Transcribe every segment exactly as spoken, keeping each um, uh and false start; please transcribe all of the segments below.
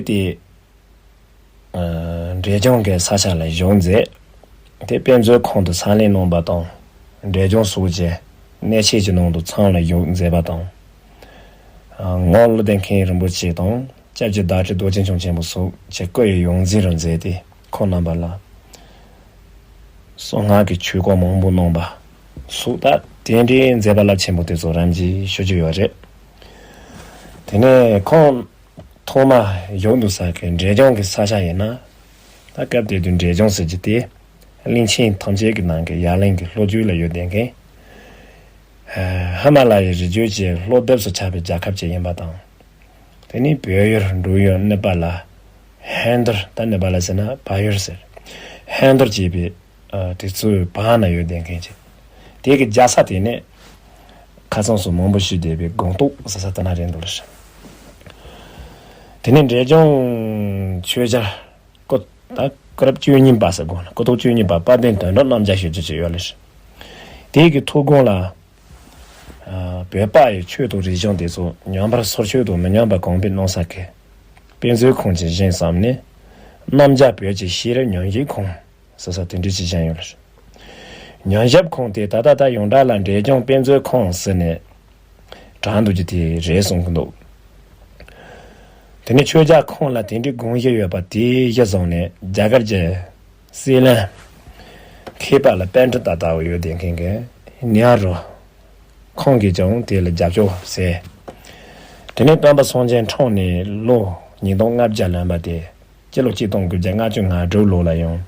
དེ། ཨ། འབྲས་ལྗོངས་ཀྱི་ས་ཆ་ལ་བཞུགས་མཛད། དེ་དཔེ་མཛོད་ཁང་དུ་ས་ལེན་གནང་བ་དང་། འབྲས་ལྗོངས་སོགས་ཀྱི་གནས་ཆེན་གྱི་ནང་དུ་ཚང་ལ་བཞུགས་མཛད་པ་དང་། ཨ། ངག་བློ་ལྡན་མཁན་རིན་པོ་ཆེ་དང་། སྐྱབས་རྗེ་ཟླ་སྤྲུལ་རྡོ་རྗེ་འཆང་ཆེན་པོ་སོགས་ཀྱི་སྐུ་ཡི་ཡོངས་འཛིན་རུ་མཛད་དེ། ཁོང་རྣམ་པ་ལ་གསང་སྔགས་ཀྱི་ཆོས་སྐོར་མང་པོ་གནང་བ་སོགས། ད་དེ་འདྲའི་མཛད་པ་རླབས་ཆེན་པོ་དེ་ཚོ་རིམ་གྱིས་ཞུ་རྒྱུ་ཡོད་རེད། དེ་ནས་ཁོང་ཐོག་མ་བཞུགས་འདུག་ས་གི་འབྲས་ལྗོངས་ཀྱི་ས་ཆ་ཡིན་ན། ད་སྐབས་དེ་དུས་འབྲས་ལྗོངས་ཟེར་རྒྱུ་དེ་གླིང་ཆེན་ཐམས་ཅད་ཀྱི་ནང་གི་ཡ་གླིང་གི་ལྷོ་རྒྱུད་ལ་ཡོད་བསྡད་མཁན། ཨ། ཧི་མ་ལ་ཡའི་རི་རྒྱུད་ཀྱི་ལྷོ་ལྡབ་སུ་ཆགས་པའི་རྒྱལ་ཁབ་ཅིག་ཡིན་པ་དང་། དེ་ནས་བོད་ཡུལ་འབྲུག་ཡུལ་ནེ་པ་ལ། ཧན་རྡོར། ད་ནེ་པ་ལ་ཟེར་ན་བལ་ཡུལ་ཟེར། ཧན་རྡོར་ཅེས་པའི། ཨ། དེ་ཚོའི་བར་ན་ཡོད་བསྡད་མཁན་ཅིག་དེ་གི་རྒྱལ་ས་དེ་ནས་ཁ་སང་སོགས་མང་པོ་ཞུས་བསྡད་པའི་སྒང་ཏོག་ཟེར་ས་དེ་ན་རེད་འདུག་ལ། དེ་ནས་འབྲས་ལྗོངས་ཆོས་རྒྱལ་སྐུ། ད་སྐུ་རབས་བཅུ་གཉིས་པ་ཟེར་དགོས་ན། སྐུ་ཐོག་བཅུ་གཉིས་པ་དཔལ་ལྡན་དོན་གྲུབ་རྣམ་རྒྱལ་ཞུ་རྒྱུ་ཅིག་ཡོད་ལ། དེ་གི་ཐུགས་དགོངས་ལ། ཨ། བོད་པ་ཡི་ཆོས་དང་རིག་གཞུང་དེ་ཚོ་ཉམས་པར་སོར་ཆུད་དང་མི་ཉམས་པ་གོང་འཕེལ་གནང་ས་གི་དཔེ་མཛོད་ཁང་ཅིག་བཞེངས་བསམ་ནས། རྣམ་རྒྱལ་བོད་ཀྱི་ཤེས་རིག་ཉམས་ཞིབ་ཁང་ཟེར་ས་དེ་འདྲ་ཅིག་བཞེངས་ཡོད་ལ། ཉམས་ཞིབ་ཁང་དེ་ད་ལྟ་ད་ཡོངས་གྲགས་ལ་འབྲས་ལྗོངས་དཔེ་མཛོད་ཁང་ཟེར་ནས་གྲགས་འདུག་རྒྱུ་དེ་རེད་གསུང་གི་འདུག་དེ་ནས་ཆོས་རྒྱལ་ཁོང་ལ་དེ་འདྲའི་དགོངས་གཞི་ཡོད་པ་དེ་གཞི་བཟུང་ནས། རྒྱ་གར་གྱི་སྲིད་བློན་མཁས་པ་ལ་པཎྜི་ཏ་ལྟ་བུ་ཡོད་བསྡད་མཁན་གྱི་ནེ་རུ། ཁོང་གིས་ཀྱང་དེ་ལ་རྒྱབ་སྐྱོར་བྱས། དེ་ནས་སྟོན་པ་སངས་རྒྱས་འཁྲུངས་ནས་ལོ་ཉིས་སྟོང་ལྔ་བརྒྱ་ལོན་པ་དེ། སྤྱི་ལོ་གཅིག་སྟོང་དགུ་བརྒྱ་ལྔ་བཅུ་ང་དྲུག་ལོ་ལ་ཡང་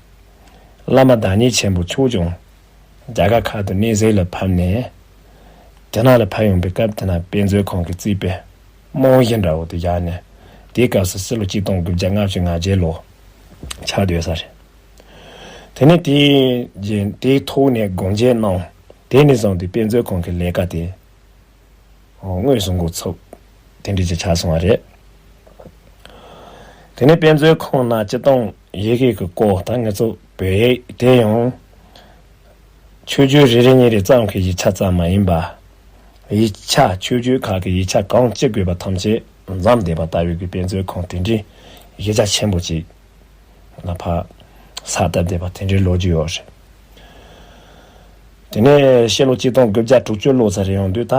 བླ་མ་བདག་ཉིད་ཆེན་པོ་མཆོག་ཀྱང་རྒྱ་གར་ཁག་ཏུ་གནས་གཟིགས་ལ་ཕེབས་ནས། དེ་ནང་ལ་ཕེབས་ཡོང་པའི་སྐབས་དེ་ན་དཔེ་མཛོད་ཁང་གི་རྩིག་པའི་རྨང་གཞི་འདྲ་བོ་དེ་བཞག་ནས། དེའི་སྐབས་སུ་སྤྱི་ལོ་གཅིག་སྟོང་དགུ་བརྒྱ་ལྔ་བཅུ་ང་བརྒྱད་ལོ་ཆགས་བསྡད་ས་རེད། དེ་ནས་དེའི་རྗེས་དེའི་ཐོག་ནས་སྒོ་འབྱེད་གནང་། དེ་ནས་བཟུང་སྟེ་དཔེ་མཛོད་ཁང་གི་ལས་ཀ་དེ་དངོས་སུ་འགོ་ཚུགས། དེ་འདྲ་ཅིག་ཆགས་སོང་བ་རེད། དེ་ནས་དཔེ་མཛོད་ཁང་ནང་སྤྱིར་བཏང་ཡི་གེ་གི་སྐོར། ད་ང་ཚོ་བོད་ཡིག་དེ་ཡང་ཆོས་བརྒྱུད་རེ་རེ་གཉིས་རེ་ཙམ་གྱི་ཡིག་ཆ་ཙམ་མ་ཡིན་པ། ཡིག་ཆ། ཆོས་བརྒྱུད་ཁག་གི་ཡིག་ཆ་གང་ཅི་དགོས་པ་ཐམས་ཅད་འཛོམས་བསྡད་པ་ལྟ་བུའི་གི་དཔེ་མཛོད་ཁང་དེ་འདྲའི་གཞི་རྒྱ་ཆེན་པོ་ཅིག་ལ་ཕར་ས་བཏབ་བསྡད་པ་དེ་འདྲའི་ལོ་རྒྱུས་ཡོད་རེད། དེ་ནས་ཕྱི་ལོ་གཅིག་སྟོང་དགུ་བརྒྱ་དྲུག་ཅུ་ལོ་ཙམ་རེ་ཡོང་དུས། ད་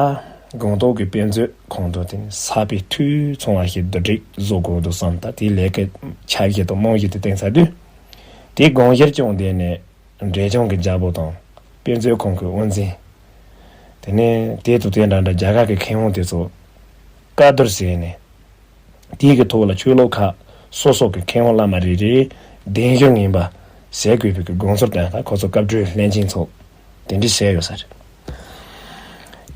སྒང་ཏོག་གི་དཔེ་མཛོད་ཁང་དུ་དེ་ནས་ས་པའི་ཐོ་ཚང་བ་ཞིག་བསྡུ་སྒྲིག་བཟོ་དགོས་འདུག་བསམ། ད་དེའི་ལས་ཀའི་ཆ་གཞི་དང་རྨང་གཞི་དེ་བཏིང་ཚར་དུས། དེའི་དགོངས་གཞིར་བཅངས་བསྡད་ནས་འབྲས་ལྗོངས་ཀྱི་རྒྱལ་པོ་དང་། དཔེ་མཛོད་ཁང་གི་དབུ་འཛིན། དེ་ནས་དེ་དང་དེ་འདྲ་འདྲ་རྒྱ་གར་གྱི་མཁས་དབང་དེ་ཚོ་བཀའ་བསྡུར་བྱས་ནས། དེའི་གི་ཐོག་ལ་ཆོས་ལུགས་ཁག་སོ་སོ་གི་མཁས་དབང་བླ་མ་རེ་རེའི་གདན་ཞུ་ངེས་པ་བྱེད་དགོས་པའི་གི་དགོངས་ཚུལ་བཏོན། ད་ཁོ་ཚོ་བཀའ་འཁྲོལ་ལྷན་ཅིག་ཚོགས། དེ་འདྲ་བྱས་ཡོད་ས་རེད།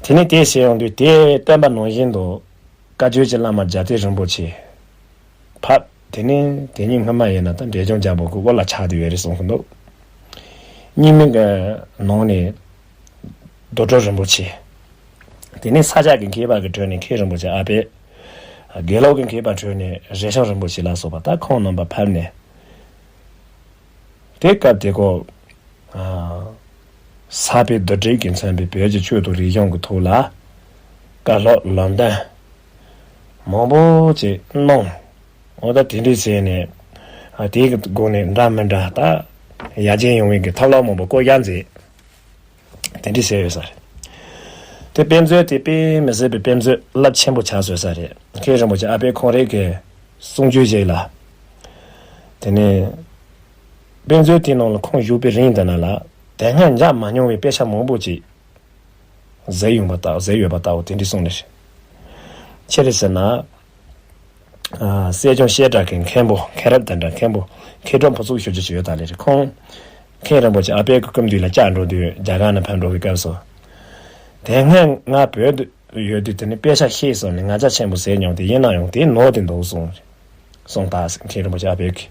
དེ་ནས་དེ་བྱས་ཡོང་དུས། དེ་བསྟན་པ་ནང་བཞིན་དུ་བཀའ་བརྒྱུད་ཀྱི་བླ་མ་རྒྱལ་བསྟན་རིན་པོ་ཆེ་ཕེབས། དེ་ནས་དེ་ཉིད་སྔ་མ་ཡིན་ན་ད་འབྲས་ལྗོངས་རྒྱལ་པོ་གི་དབུ་བླ་ཆགས་བསྡད་ཡོད་རེད་གསུང་གི་འདུག་རྙིང་མའི་གི་ནང་ནས་རྡོ་གྲུབ་རིན་པོ་ཆེ། དེ་ནས་ས་སྐྱ་གི་མཁས་པ་གི་ཁྲོད་ནས་མཁན་རིན་པོ་ཆེ་ཨ་པད། དགེ་ལུགས་ཀྱི་མཁས་པ་ཁྲོད་ནས་རས་ཆུང་རིན་པོ་ཆེ་ལ་སོགས་པ། ད་ཁོང་རྣམ་པ་ཕེབས་ནས། དེ་སྐབས་དེ་ཁོ། ཨ། ས་པའི་བསྡུ་སྒྲིག་གིས་མཚོན་པའི་བོད་ཀྱི་ཆོས་དང་རིག་གཞུང་གི་ཐོག་ལ་བཀའ་སློབ་ལམ་སྟོན་མང་པོ་ཅིག་གནང་། འོ། ད་དེ་འདྲ་བྱས་ནས། ཨ། དེའི་སྒོ་ནས་འདྲ་མི་འདྲ་ད་ཡར་རྒྱས་ཡོང་བའི་གི་ཐབས་ལམ་མང་པོ་བཀོད་རྒྱ་མཛད། དེ་འདྲ་བྱས་ཡོད་ས་རེད། དེ་དཔེ་མཛོད་དེ་དཔེ་མི་སྲིད་པའི་དཔེ་མཛོད་རླབས་ཆེན་པོ་ཆགས་སོང་ས་རེད། མཁན་རིན་པོ་ཆེ་ཨ་པད་ཁོང་རང་གི་གསུང་ཆོས་ཞིག་ལ། དེ་ནས་དཔེ་མཛོད་དེའི་ནང་ལ་ཁོང་བཞུགས་པའི་རིང་དེ་ན་ལ། དེ་སྔ་མཇལ་མ་མྱོང་བའི་དཔེ་ཆ་མང་པོ་ཅིག་གཟིགས་ཡོང་བ་ལྟ། གཟིགས་ཡོད་པ་ལྟ་བུ་དེ་འདྲ་གསུངས་ནས། ཅི་རེད་ཟེར་ན། ཨ། སྲས་ཆུང་བཤད་གྲྭ་གི་མཁན་པོ། མཁན་རབས་དེ་འདྲ་མཁན་པོ། མཁས་གྲུབ་ཕུན་ཚོགས་ཞུ་རྒྱུ་ཅིག་ཡོད་ད་ལེ་རེད། ཁོང་མཁན་རིན་པོ་ཆེ་ཨ་པད་ཀྱི་སྐུ་མདུན་ལ་བཅར་འགྲོ་དུས། རྒྱ་གར་ནས་ཕེབས་འགྲོ་བའི་སྐབས་སུ། དེ་སྔ་ང་བོད་དུ་ཡོད་དུས་དེ་ནས་དཔེ་ཆ་ཤེས་སོང་ནས་ང་རྒྱལ་ཆེན་པོ་བཟས་མྱོང་། དེ་ཡིན་ན་ཡང་དེ་ནོར་ཏེ་འདུག་གསུངས། གསུངས་ད། མཁན་རིན་པོ་ཆེ་ཨ་པད་ཀྱིས།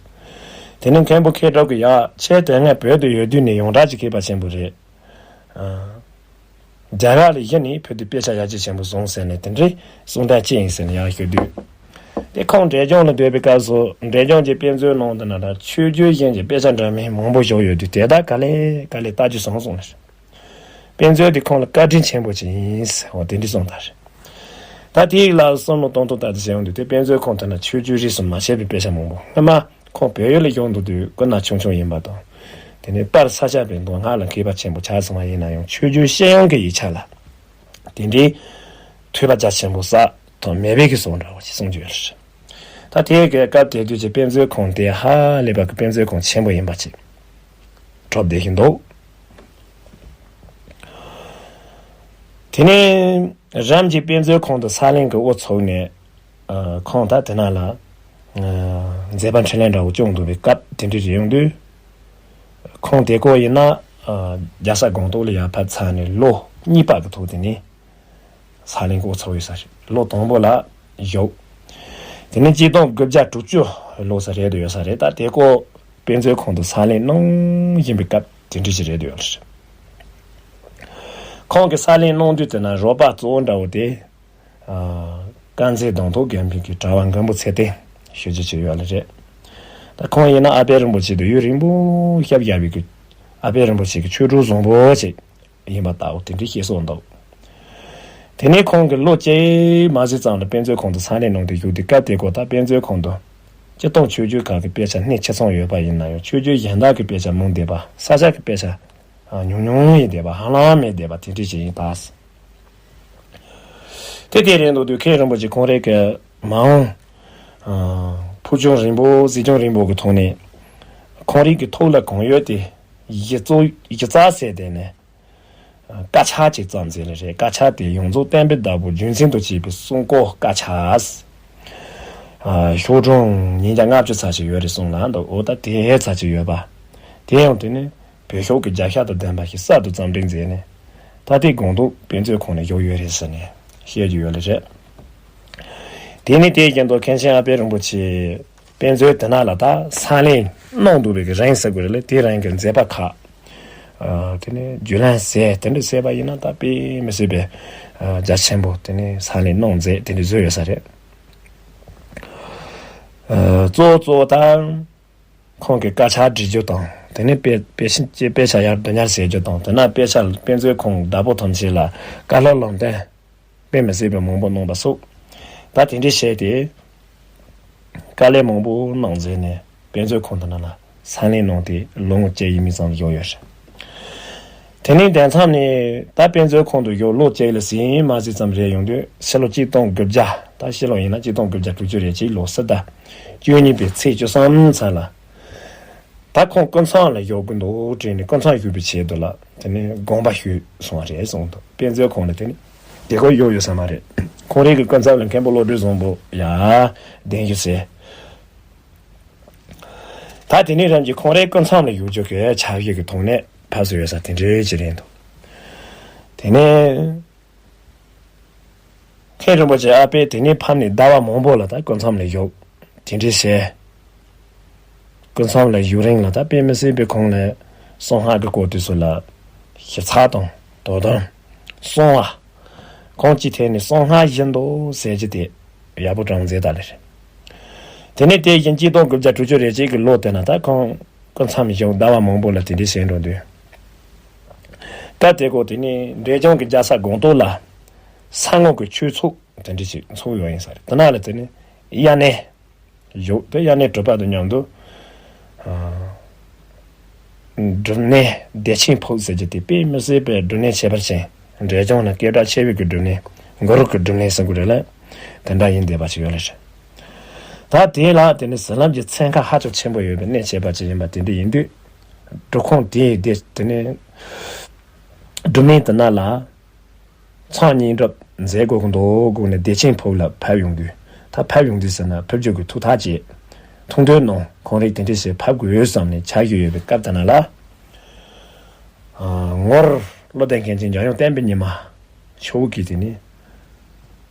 དེ་ནས་མཁན་པོ་མཁས་གྲུབ་ཀྱིས། ཡ། ཁྱེད་དེ་སྔ་བོད་དུ་ཡོད་དུས་ནས་ཡོངས་གྲགས་ཀྱི་མཁས་པ་ཆེན་པོ་རེད། ཨ། རྒྱ་གར་ལ་གཞི་ནས་བོད་དུ་དཔེ་ཆ་ཡར་རྒྱས་ཆེན་པོ་སོང་ཟེར་ནས་དེ་འདྲའི་གསུང་སྟངས་ཅི་ཡིན་ཟེར་ནས་ཡར་ཞུ་དུས། དེ་ཁོང་འབྲས་ལྗོངས་ལ་སྡོད་པའི་སྐབས་སུ་འབྲས་ལྗོངས་ཀྱི་དཔེ་མཛོད་ནང་དུ་ན་ད་ཆོས་བརྒྱུད་གཞན་གྱི་དཔེ་ཆ་འདྲ་མིན་མང་པོ་བཞག་ཡོད་དུས། དེ་དག་ག་ལེ་ག་ལེ་ལྟ་རྒྱུ་བྱུང་སོང་ནས། དཔེ་མཛོད་དེ་ཁོང་ལ་བཀའ་དྲིན་ཆེན་པོ་ཅིག་ཡིན་ཟེར། འོ། དེ་འདྲ་གསུངས་ད་རེད། ད་དེའི་ལ་བསམ་བློ་གཏོང་ཐུབ་ལྟ་དུ་བྱས་ཡོང་དུས་དེ་དཔེ་མཛོད་ཁང་དེ་ན་ཆོས་བརྒྱུད་རིས་སུ་མ་ཆད་པའི་དཔེ་ཆ་མང་པོ། སྔ་མ་ཁོང་བོད་ཡུལ་ལ་ཡོང་འདུག་དུས་སྐུ་ན་ཆུང་ཆུང་ཡིན་པ་དང་། དེ་ནས་པར་ས་སྐྱ་པའི་མདོ་སྔགས་ལ་མཁས་པ་ཆེན་པོ་ཆགས་སོང་བ་ཡིན་ན་ཡང་ཆོས་བརྒྱུད་སྤྱི་ཡོངས་ཀྱི་ཡིག་ཆ་ལ་དེ་འདྲའི་ཐོས་པ་རྒྱ་ཆེན་པོ་བསགས་ཐོན་མེད་པའི་གི་བཟོ་འདྲ་བོ་ཞིག་གསུང་རྒྱུ་ཡོད་རེད། ད་དེའི་གི་སྐབས་དེ་དུས་ཀྱི་དཔེ་མཛོད་ཁང་དེ་ཧ་ལས་པ་གི་དཔེ་མཛོད་ཁང་ཆེན་པོ་ཡིན་པ་ཅིག་གྲུབ་བསྡད་བཞིན་འདུག་དེ་ནས་རིམ་གྱིས་དཔེ་མཛོད་ཁང་དུ་ས་གླིང་གི་དབུ་ཚུགས་ནས། ཨ། ཁོང་ད་དེ་ན་ལ། ཨ། མཛད་པ་འཕྲིན་ལས་འདྲ་བོ་སྐྱོང་འདུག་པའི་སྐབས་དེ་འདྲ་ཞིག་ཡོང་དུས། ཁོང་དེ་སྐོར་ཡིན་ན། ཨ། རྒྱལ་ས་སྒང་ཏོག་ལ་ཡར་ཕེབས་ཚར་ནས་ལོ་གཉིས་པ་གི་ཐོག་དེ་ནས་ས་གླིང་གི་དབུ་ཚུགས་ཡོད་ས་རེད། ལོ་དང་པོ་ལ་བཞུགས། དེ་ནས་གཅིག་སྟོང་དགུ་བརྒྱ་དྲུག་ཅུ་ལོ་ཙམ་རེད་འདུག་ཡོད་ས་རེད། ད་དེ་སྐོར་དཔེ་མཛོད་ཁང་དུ་ས་གླིང་གནང་བཞིན་པའི་སྐབས་དེ་འདྲ་ཞིག་རེད་འདུག་ཡོད་ས་རེད། ཁོང་གི་ས་གླིང་གནང་དུས་དེ་ན་རོགས་པ་གཙོ་བོ་འདྲ་བོ་དེ། ཨ། དཀར་མཛེས་གདན་ཐོག་དགོན་པའི་གི་གྲྭ་བ་མགོན་པོ་ཚེ་བརྟན་ཞུ་རྒྱུ་ཅིག་ཡོད་ལེ་རེད། ད་ཁོང་ཡིན་ན་ཨ་པད་རིན་པོ་ཆེ་དུ་ཡུན་རིང་པོ་ཞབས་བཞག་པའི་གི་ཨ་པད་རིན་པོ་ཆེ་གི་ཆོས་དྲུག་བཟང་པོ་ཅིག་ཡིན་པ་ལྟ་བུ་དེ་འདྲའི་བཤད་སྲོལ་འདུག་དེ་ནས་ཁོང་གི་ལོ་གཅིག་མ་ཟིན་ཙམ་ལ་དཔེ་མཛོད་ཁང་དུ་ས་གནས་གནང་དུ་བཞུགས་ཏེ། སྐབས་དེ་གོ་ད་དཔེ་མཛོད་ཁང་དུ་སྤྱིར་བཏང་ཆོས་བརྒྱུད་ཁག་གི་དཔེ་ཆ་སྣེ་ཆ་ཚང་ཡོད་པ་ཡིན་ན་ཡང་ཆོས་བརྒྱུད་གཞན་དག་གི་དཔེ་ཆ་མང་བསྡད་པ། ས་སྐྱ་གི་དཔེ་ཆ་ཉུང་ཉུང་ཡིན་བསྡད་པ། ཧ་ལམ་མེད་བསྡད་པ་དེ་འདྲ་ཞིག་ཡིན་ད། དེ་དེ་རེད་འདུག་དུས་མཁན་རིན་པོ་ཆེ་ཁོང་རང་གི་མ་འོངས་ཕུགས་རྒྱང་རིང་པོ་གཟིགས་རྒྱང་རིང་པོ་གི་ཐོག་ནས་ཁོང་རང་གི་ཐུགས་ལ་གང་ཡོད་དེ་གཞི་གཙོ་གཞི་རྩ་ཟེར་དེ་ནས་དཀར་ཆག་ཅིག་བརྩམས་ཟེར་ནི་རེད། དཀར་ཆག་དེ་ཡོངས་རྫོགས་བསྟན་པའི་བདག་པོ་རྒྱུ་མཚན་དུ་བྱས་པའི་གསུང་སྐོར་དཀར་ཆག་ཤོག་གྲངས་ཉིས་བརྒྱ་ལྔ་བཅུ་ཙམ་ཞིག་ཡོད་རེད་གསུངས་ལ་འདུག་འོ་ད་དེ་ཙམ་ཅིག་ཡོད་པ། དེ་ཡང་དེ་ནི་བོད་ཤོག་གི་རྒྱབ་ཤ་དང་ལྡན་པ་ཞིག་གསར་དུ་རྩོམ་སྒྲིག་མཛད་ནས། ད་ལྟའི་སྒང་ཏོག་དཔེ་མཛོད་ཁང་ནས་བཞག་ཡོད་རེད་ཟེར་ནས་བཤད་རྒྱུ་ཡོད་ལེ་རེད། དེ་ནི་དེ་བཞིན་དུ་མཁན་ཆེན་ཨ་པད་རིན་པོ་ཆེ་དཔེ་མཛོད་དེ་ན་ལ་ད་ས་གླིང་གནང་འདུག་པའི་གི་རིང་ཟེར་དགོས་རེད་ལེ། དེ་རིང་གི་མཛད་པ་ཁག་ཨ། དེ་ནི་བརྒྱུད་ལམ་ཟེར་དེ་འདྲ་ཟེར་བ་ཡིན་ན་ད་དཔེ་མི་སྲིད་པའི་ཨ། རྒྱ་ཆེན་པོ་དེ་ནི་ས་གླིང་གནང་མཛད་དེ་འདྲ་བཟོས་ཡོད་ས་རེད། ཨ། གཙོ་བོ་གཙོ་བོ་ད་ཁོང་གི་དཀར་ཆག་འབྲི་རྒྱུ་དང་། དེ་ནས་དཔེ་དཔེ་ཆ་དཔེ་ཆ་ཡར་བསྡུ་ཉར་བྱེད་རྒྱུ་དང་། དེ་ན་དཔེ་ཆ་དཔེ་མཛོད་ཁང་བདག་པོ་ཐམས་ཅད་ལ་བཀའ་སློབ་ལམ་སྟོན་དཔེ་མི་སྲིད་པའི་མང་པོ་གནང་བ་སོགས། ད་དེ་འདྲའི་བྱས་ཏེ་དཀའ་ལས་མང་པོ་གནང་མཛད་ནས་དཔེ་མཛོད་ཁང་དེ་ན་ལ་ས་གནས་གནང་སྟེ་ལོ་ངོ་བཅུ་ཡས་མས་ཙམ་བཞུགས་ཡོད་རེད། དེ་ནས་དེ་མཚམས་ནས་ད་དཔེ་མཛོད་ཁང་དུ་བཞུགས་ལོ་གཅིག་ལ་ཟིན་མ་ཟིན་ཙམ་རེད་ཡོང་དུས་ཕྱི་ལོ་གཅིག་སྟོང་དགུ་བརྒྱ། ད་ཕྱི་ལོ་ཡིན་ན་གཅིག་སྟོང་དགུ་བརྒྱ་དྲུག་ཅུ་རེ་གཅིག་ལོ་སི་ཏ་བཅུ་གཉིས་པའི་ཚེས་བཅུ་གསུམ་ཚར་ལ། ད་ཁོང་སྐུ་མཚམས་ལ་བཞུགས་ཀྱི་འདུག་དྲན་ནས་སྐུ་མཚམས་བཞུགས་པའི་ཆེད་དུ་ལ་དེ་ནས་དགོངས་པ་ཞུས་སོང་བ་རེད་གསུངས་འདུག་དཔེ་མཛོད་ཁང་ལ་དེ་ནས་དེ་སྐོར་ཡོད་ཡོད་ས་མ་རེད། ཁོང་རང་གི་སྐུ་མཚམས་ལ་མཁན་པོ་བློ་གྲོས་བཟང་པོ་ཡ་གདན་ཞུ་ཟེར། ད་དེ་ནས་རིམ་གྱིས་ཁོང་རའི་སྐུ་མཚམས་ལ་བཞུགས་རྒྱུ་གི་ཕྱག་བཞེས་ཀྱི་ཐོག་ནས་ཕེབས་སུ་ཡོད་ས་དེ་འདྲའི་ཅིག་རེད་འདུག་དེ་ནས་མཁན་རིན་པོ་ཆེ་ཨ་ཕས་དེ་ནས་ཕར་ནས་ཟླ་བ་མང་པོ་ལ་ད་སྐུ་མཚམས་ལ་བཞུགས། དེ་འདྲའི་བྱས། སྐུ་མཚམས་ལ་བཞུགས་རིང་ལ་ད་དཔེ་མི་སྲིད་པའི་ཁོང་ལ་གསང་སྔགས་ཀྱི་སྐོར་དུས་སུ་ལ་ཞིབ་ཚགས་དང་དོ་དམ། གསང་བ། ཁོང་ཅི་ཐད་ནས་གསང་སྔགས་བཞིན་དུ་ཟེར་གྱི་དེ་ཡག་པོ་དྲངས་མཛད་ད་ལེ་རེད། དེ་ནས་དེ་བཞིན་གཅིག་སྟོང་དགུ་བརྒྱ་དྲུག་ཅུ་རེ་གཅིག་གི་ལོ་དེ་ན་ད་ཁོང་སྐུ་མཚམས་བཞུགས་ཟླ་བ་མང་པོ་ལ་དེ་འདྲའི་བྱས་འགྲོ་དུས། སྐབས་དེ་གོ་དེ་ནས་འབྲས་ལྗོངས་ཀྱི་རྒྱལ་ས་སྒང་ཏོག་ལ་ས་ངོ་གི་ཆོས་ཚོགས་དེ་འདྲ་ཞིག་ཚོགས་ཡོད་ཡིན་ས་རེད། དེ་ན་ལ་དེ་ནས་དབྱར་གནས་བཞུགས་ཏེ་དབྱར་གནས་གྲུབ་པ་དང་མཉམ་དུ། ཨ། སྒྲུབ་གནས་བདེ་ཆེན་ཕུག་ཟེར་གྱི་དེ་དཔེ་མི་སྲིད་པའི་སྒྲུབ་གནས་ཁྱད་པར་ཅན། འབྲས་ལྗོངས་ན་སྐད་གྲགས་ཆེ་བའི་གི་སྒྲུབ་གནས། གུ་རུ་གི་སྒྲུབ་གནས་ཟེར་དགོས་རེད་ལ། དེ་འདྲ་ཡིན་བསྡད་པ་ཞིག་ཡོད་ལ་ཞེས། ད་དེ་ལ་དེ་ནི་ཟི་ལིང་གི་ཚན་ཁ་ཧ་ཅང་ཆེན་པོ་ཡོད་པའི་གནས་ཁྱད་པར་ཅན་ཡིན་པ་དེ་འདྲ་ཡིན་དུས། སྒྲུབ་ཁང་དེའི་དེ་དེ་ནི་སྒྲུབ་གནས་དེ་ན་ལ། མཚམས་བསྙེན་སྒྲུབ་མཛད་དགོས་ཀྱི་འདུག་དགོས་ནས་བདེ་ཆེན་ཕུག་ལ་ཕེབས་ཡོང་དུས། ད་ཕེབས་ཡོང་དུས་ཟེར་ན་ཕེབས་རྒྱུ་གི་ཐུགས་ཐག་བཅད། ཐུགས་འདོད་གནང་། ཁོང་རང་དེ་འདྲ་ཞིག་ཕེབས་དགོས་བསམ་ནས་ཆ་བཞག་ཡོད་པའི་སྐབས་དེ་ན་ལ། ཨ། ངོར་བློ་ལྡན་མཁན་ཆེན་འཇམ་དབྱངས་བསྟན་པའི་ཉི་མ་མཆོག་གིས་དེ་ནི།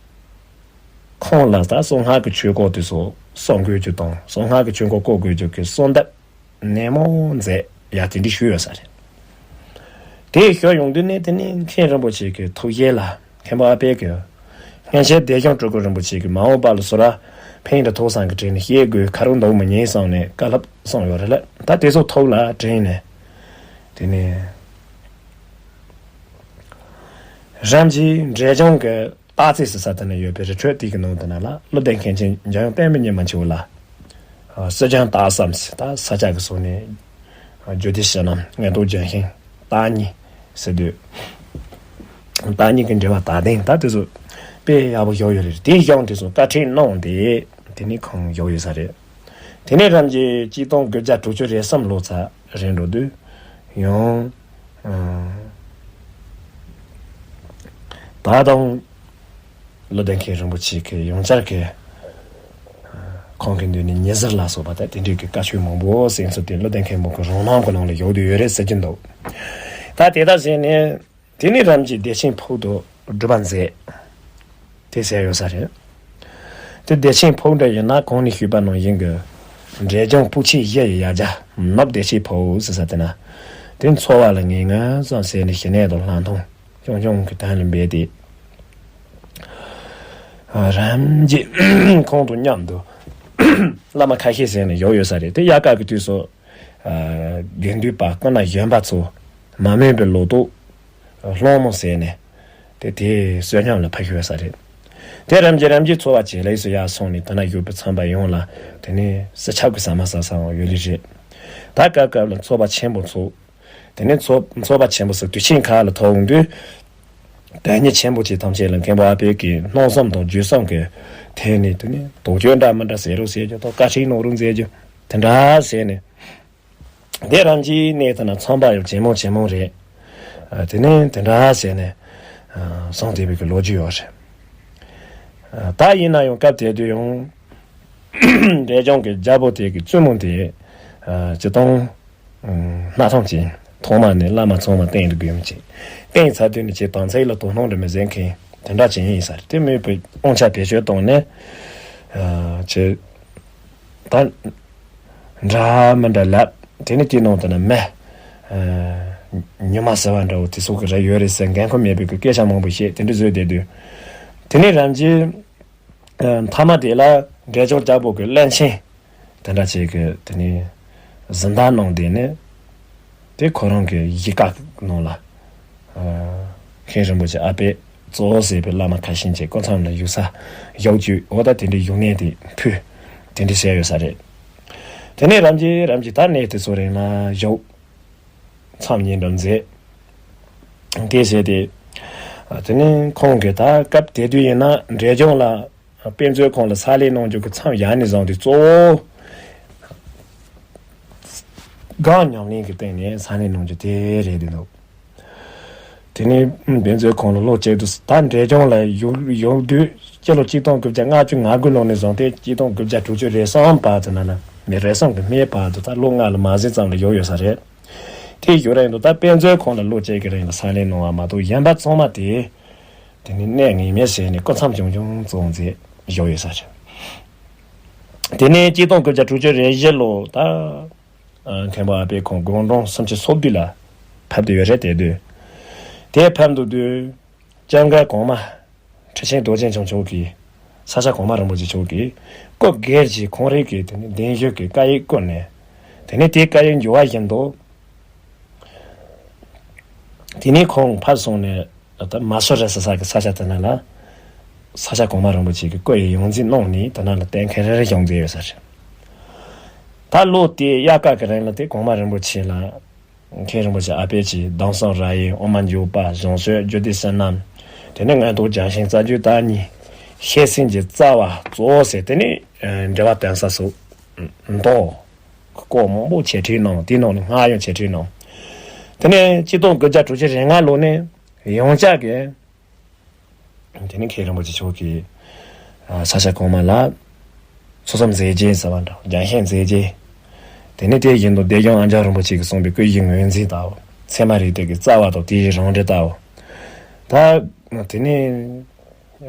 ཁོང་ལ་ད་གསང་སྔགས་ཀྱི་ཆོས་སྐོར་དེ་ཚོ་གསུང་དགོས་རྒྱུ་དང་གསང་སྔགས་ཀྱི་ཆོས་འཁོར་བསྐོར་དགོས་རྒྱུ་གི་གསོལ་འདེབས་ནན་མོ་མཛད་ཡ་དེ་འདྲ་ཞུས་ཡོད་ས་རེད། དེ་ཞུས་ཡོང་དུས་ནས་དེ་ནི་མཁན་རིན་པོ་ཆེ་གི་ཐུགས་བཞེད་ལ་མཁན་པོ་ཨ་ཕས་ཀྱི་སྔོན་ཆད་བདེ་སྐྱོང་སྤྲུལ་སྐུ་རིན་པོ་ཆེ་གི་མ་འོངས་པ་ལ་སོ་ར་ཕན་ཡོན་ཐོགས་བསམ་གྱི་དྲིན་ནས་བཤད་དགོས་ཁ་རུ་འདུག་མི་ཉན་བསམ་ནས་བཀའ་སློབ་གསུངས་ཡོད་རེད་ལ། ད་དེ་ཚོ་ཐུགས་ལ་དྲན་ནས་དེ་ནས་རིམ་གྱིས་འབྲས་ལྗོངས་ཀྱི་ སྟག་རྩེ་ཟེར་ས་དེ་ན་ཡོད་པའི་རི་ཁྲོད་དེ་གི་ནང་དུ་ན་ལ་བློ་ལྡན་མཁན་ཆེན་འཇམ་དབྱངས་བསྟན་པའི་ཉི་མ་མཆེད་ལ། ཨ་སྲིད་སྦྱངས་སྟག་བསམ་ཟེར་ད་ས་སྐྱ་གི་སོང་ནས། ཨ་རྒྱུད་སྡེ་ཕྱི་ནང་ངན་རྟོག་ལྗོན་ཤིང་སྟག་གཉིས་ཟེར་དུས། སྟག་གཉིས་ཀྱི་འགྲེལ་པ་དག་ལྡན་ད་དེ་ཚོ་དཔེ་ཡག་པོ་ཡོད་ཡོད་རེད། དེ་ཡང་དེ་ཚོ་བཀའ་ཁྲིད་གནང་སྟེ་དེ་ནི་ཁོང་ཡོད་ཡོད་ས་རེད། དེ་ནས་རང་གི་གཅིག་སྟོང་དགུ་བརྒྱ་དྲུག་ཅུ་རེ་གསུམ་ལོ་ཚ་རེད་འགྲོ་དུས་ཡང་། ཨ་ད་དང་། བློ་ལྡན་མཁན་རིན་པོ་ཆེ་གི་ཡང་བསྐྱར་གི་ཁོང་གི་མདུན་ནས་ཉི་ཟེར་ལ་སོགས་པ་དང་དེ་འདྲའི་གི་བཀའ་ཆོས་མང་པོ་གསན་ཚུལ་དེ་བློ་ལྡན་མཁན་པོ་གི་རང་རྣམ་གི་ནང་ལ་ཡོད་དུ་ཡོད་རེད་ཟེར་གྱི་འདུག་ད་དེ་ལྟར་བྱས་ནས་དེ་ནས་རང་གི་བདེ་ཆེན་ཕུག་ཏུ་སྒྲུབ་པ་མཛད། དེ་ཟེར་ཡོད་ས་རེད། དེ་བདེ་ཆེན་ཕུག་འདྲ་ཡིན་ན་གོང་ནས་ཞུས་པ་ནང་བཞིན་གྱི་འབྲས་ལྗོངས་སྤུ་ཆེ་བཞི་ཡི་ཡ་གྱལ་ནུབ་བདེ་ཆེན་ཕུག་ཟེར་ས་དེ་ན། དེ་འཚོ་བ་ལ་ངན་ངོན་ཙམ་ཟད་ནས་ཞི་གནས་དང་ལྷག་མཐོང་ཆུང་ཆུང་གི་དོན་ལ་འབད་དེ། རང་རྒྱལ་ཁོང་དང་མཉམ་དུ་བླ་མ་ཁ་ཤས་ཟེར་ནས་ཡོད་ཡོད་ས་རེད། དེ་དབྱར་ཁ་གི་དུས་སུ་དགེ་འདུན་པ་སྐུ་ན་གཞོན་པ་ཚོ་མ་རྨོས་པའི་ལོ་ཏོག་སློང་མོ་ཟེར་ནས་དེ་དེའི་བསོད་སྙོམས་ལ་ཕར་ཞུ་ཡོད་ས་རེད། དེ་རང་རྒྱལ་རང་རྒྱལ་འཚོ་བ་བྱེད་ལས་སུ་ཡར་སོང་ནས་དེ་ན་ཡོད་པའི་ཚངས་པ་ཡོངས་ལ་དེ་ནས་སྲིད་ཆགས་ཀྱི་ཟ་མ་ཟ་ས་འོང་ཡོད་ལེ་རེད། ད་སྐབས་སྐབས་ལ་ཚོགས་པ་ཆེན་པོ་ཚོགས། དེ་ནས་ཚོགས་ཚོགས་པ་ཆེན་པོ་སུ་དུས་ཆེན་ཁག་ལ་ཐོག་འོང་དུས། དོན་གཉེར་ཆེན་པོ་ཅིག་ཐམས་ཅད་ལ་མཁན་པོ་ཨ་པད་ཀྱིས་སྣང་བསམ་དང་བརྗོད་བསམ་གྱི་ཐད་ནས་དེ་ནས་དོགས་གཅོད་འདྲ་མི་འདྲ་ཟེར་རོགས་ཟེར་རྒྱུ་དང་བཀའ་ཁྲིད་གནང་རོགས་མཛད་རྒྱུ་དེ་འདྲ་ཟེར་ནས། དེ་རང་གི་གནས་དེ་ན་ཚངས་པ་ཡང་ཇེ་མང་ཇེ་མང་རེད། དེ་ནས་དེ་འདྲ་ཟེར་ནས་སོང་བསྡད་པའི་གི་ལོ་རྒྱུས་ཡོད་རེད། ད་ཡིན་ན་ཡང་སྐབས་དེ་དུས་ཡང་འབྲས་ལྗོངས་ཀྱི་རྒྱལ་པོ་དེ་གི་བཙུན་མོ་དེ་སྤྱི་དང་། སྣ་ཐམས་ཅད་ཐོག་མ་ནས་བླ་མ་ཚང་མ་བསྟེན་དགོས་མི་བྱེད། བསྟེན་ཚར་དུས་ནས་ཁྱེད་དམ་ཚིག་ལ་དོ་སྣང་འདྲ་མི་བྱེད་མཁན་དེ་འདྲ་ཅན་ཡིན་ས་རེད། དེ་མོས་པའི་དབང་ཆ་བེད་སྤྱོད་བཏང་ནས་ཁྱེད་ད་འདྲ་མི་འདྲ་ལབ། དེ་ནས་དེའི་ནང་དུ་ན་མི་ཉི་མ་ཟེར་བ་འདྲ་བོ་དེ་ཚོ་གི་རེ་ཡོད་རེད་ཟེར་འགན་ཁུར་མེད་པའི་གི་སྐད་ཆ་མང་པོ་བཤད་དེ་འདྲ་བཟོས་བསྡད་དུས། དེ་ནས་རང་གི་མཐའ་མ་དེ་ལ་འབྲས་ལྗོངས་རྒྱལ་པོ་གི་བློན་ཆེན་དེ་འདྲ་ཅིག་གིས་དེ་ནས་གཟི་མདའ་གནང་བསྡད་ནས་དེ་ཁོ་རང་གི་གཞིས་ཀ་ནང་ལ་མཁན་རིན་པོ་ཆེ་ཨ་པད་གཙོ་བོ་ཟེར་བའི་བླ་མ་ཁ་ཤས་ཀྱི་སྐུ་མཚམས་ལ་བཞུགས་ས་བཞུགས་རྒྱུ་འོ་ད་དེ་འདྲའི་བཞུགས་གནས་དེ་ཕུལ་དེ་འདྲ་བྱས་ཡོད་ས་རེད། དེ་ནས་རང་གི་རང་གི་ད་གནས་དེ་ཚོ་རིང་ལ་བཞུགས། མཚམས་ཉིན་འགྲོ་མཛད། དེ་བྱས་ཏེ། དེ་ནས་ཁོང་གིས་ད་སྐབས་དེ་དུས་ཡིན་ན་འབྲས་ལྗོངས་ལ་དཔེ་མཛོད་ཁང་ལ་ས་ལས་གནང་རྒྱུ་གི་མཚམས་ཡར་ནས་བཟུང་སྟེ་གཙོ་བོ་གང་ཉམས་ལེན་གྱི་སྟེང་ནས་ས་ལས་གནང་རྒྱུ་དེ་རེད་འདུག་དེ་ནས་དཔེ་མཛོད་ཁང་ལ་ལོ་གཅིག་ཏུ་ད་འབྲས་ལྗོངས་ལ་ཡོད་ཡོད་དུས་སྤྱི་ལོ་གཅིག་སྟོང་དགུ་བརྒྱ་ལྔ་བཅུ་ང་དགུ་ལོ་ནས་བཟུང་སྟེ་གཅིག་སྟོང་དགུ་བརྒྱ་དྲུག་ཅུ་རེ་གསུམ་བར་དུ་ན་ལ་མི་རེ་གསུམ་གྱི་སྨད་བར་དུ་ད་ལོ་ལྔ་ལ་མ་ཟིན་ཙམ་ལ་ཡོད་ཡོད་ས་རེད། དེ་ཡོད་རིང་དུ་ད་དཔེ་མཛོད་ཁང་ལ་ལོ་གཅིག་གི་རིང་ལ་ས་ལས་གནང་བ་མ་གཏོགས་གཞན་པ་ཚང་མ་དེ་དེ་ནི་གནས་ངེས་མེད་བྱས་ནས་སྐུ་མཚམས་ཆུང་ཆུང་བཙུགས་མཛད་བཞུགས་ཡོད་ས་རེད། དེ་ནས་གཅིག་སྟོང་དགུ་བརྒྱ་དྲུག་ཅུ་རེ་བཞི་ལོ་ད་མཁན་པོ་ཨ་པད་ཁོང་དགུང་གྲངས་སུམ་ཅུ་སོ་བདུན་ལ་ཕེབས་བསྡད་ཡོད་རེད། དེ་དུས་དེ་ཕེབས་འདུག་དུས་སྐྱབས་མགོན་གོང་མ་ཁྲི་ཆེན་རྡོ་རྗེ་འཆང་མཆོག་གིས་ས་སྐྱ་གོང་མ་རིན་པོ་ཆེ་མཆོག་གིས་སྐུ་སྒེར་གྱི་ཁོང་རང་གི་དེ་ནི་གདན་ཞུ་གི་བཀའ་ཡིག་བསྐུར་ནས་དེ་ནས་དེའི་བཀའ་ཡིག་འགྱུར་བ་བཞིན་དུ། དེ་ནས་ཁོང་ཕར་སོང་ནས་ད་མ་སུ་རི་ཟེར་ས་གི་ས་ཆ་དེ་ན་ལ་ས་སྐྱ་གོང་མ་རིན་པོ་ཆེ་གི་སྐུ་ཡི་ཡོངས་འཛིན་གནང་ནས་དེ་ན་ལ་གཏན་འཁེལ་རེ་རེ་བྱུང་མཛད་ཡོད་ས་རེད། ད་ལོ་དེའི་དབྱར་ཁ་གི་རིང་ལ་དེ་གོང་མ་རིན་པོ་ཆེ་ལ་མཁན་རིན་པོ་ཆེ་ཨ་པད་ཀྱིས་གདམས་ཟབ་ར་ཡི་དབུ་མ་འཇུག་པ་བྱང་ཆུབ་རྒྱུད་སྡེ་བསོད་ནམས་དེ་ནས་ངན་རྟོག་སྦྱང་ཞིང་རྩ་རྒྱུད་བརྟག་གཉིས་བཤད་སེམས་ཀྱི་རྩ་བ་གཙོ་བོ་ཟེར་དེ་ནས་འགྲེལ་པ་བསྟན་ས་སོགས་མདོ། སྐོར་མང་པོ་འཆད་ཁྲིད་གནང་། དེའི་ནང་ནས་སྔགས་ཡང་འཆད་ཁྲིད་གནང་། དེ་ནས་གཅིག་སྟོང་དགུ་བརྒྱ་དྲུག་ཅུ་རེ་ལྔ་ལོ་ནས་ཡང་བསྐྱར་གྱི་དེ་ནས་མཁན་རིན་པོ་ཆེ་མཆོག་གིས་ས་སྐྱ་གོང་མ་ལ་ཚུལ་ཁྲིམས་མཛད་རྗེས་ཟེར་བ་འདྲ་རྒྱང་བཤད་མཛད་རྗེས། དེ་ནས་དེ་བཞིན་དུ་བདེ་སྐྱོང་ཨ་འཇམ་རིན་པོ་ཆེ་གིས་གསུངས་པའི་སྐུ་བཞིའི་ངོས་འཛིན་ལྟ་བུ་ཚད་མ་རིགས་གཏེར་གྱི་རྩ་བ་དང་དེའི་རང་འགྲེལ་ལྟ་བུ། ད་དེ་ནས།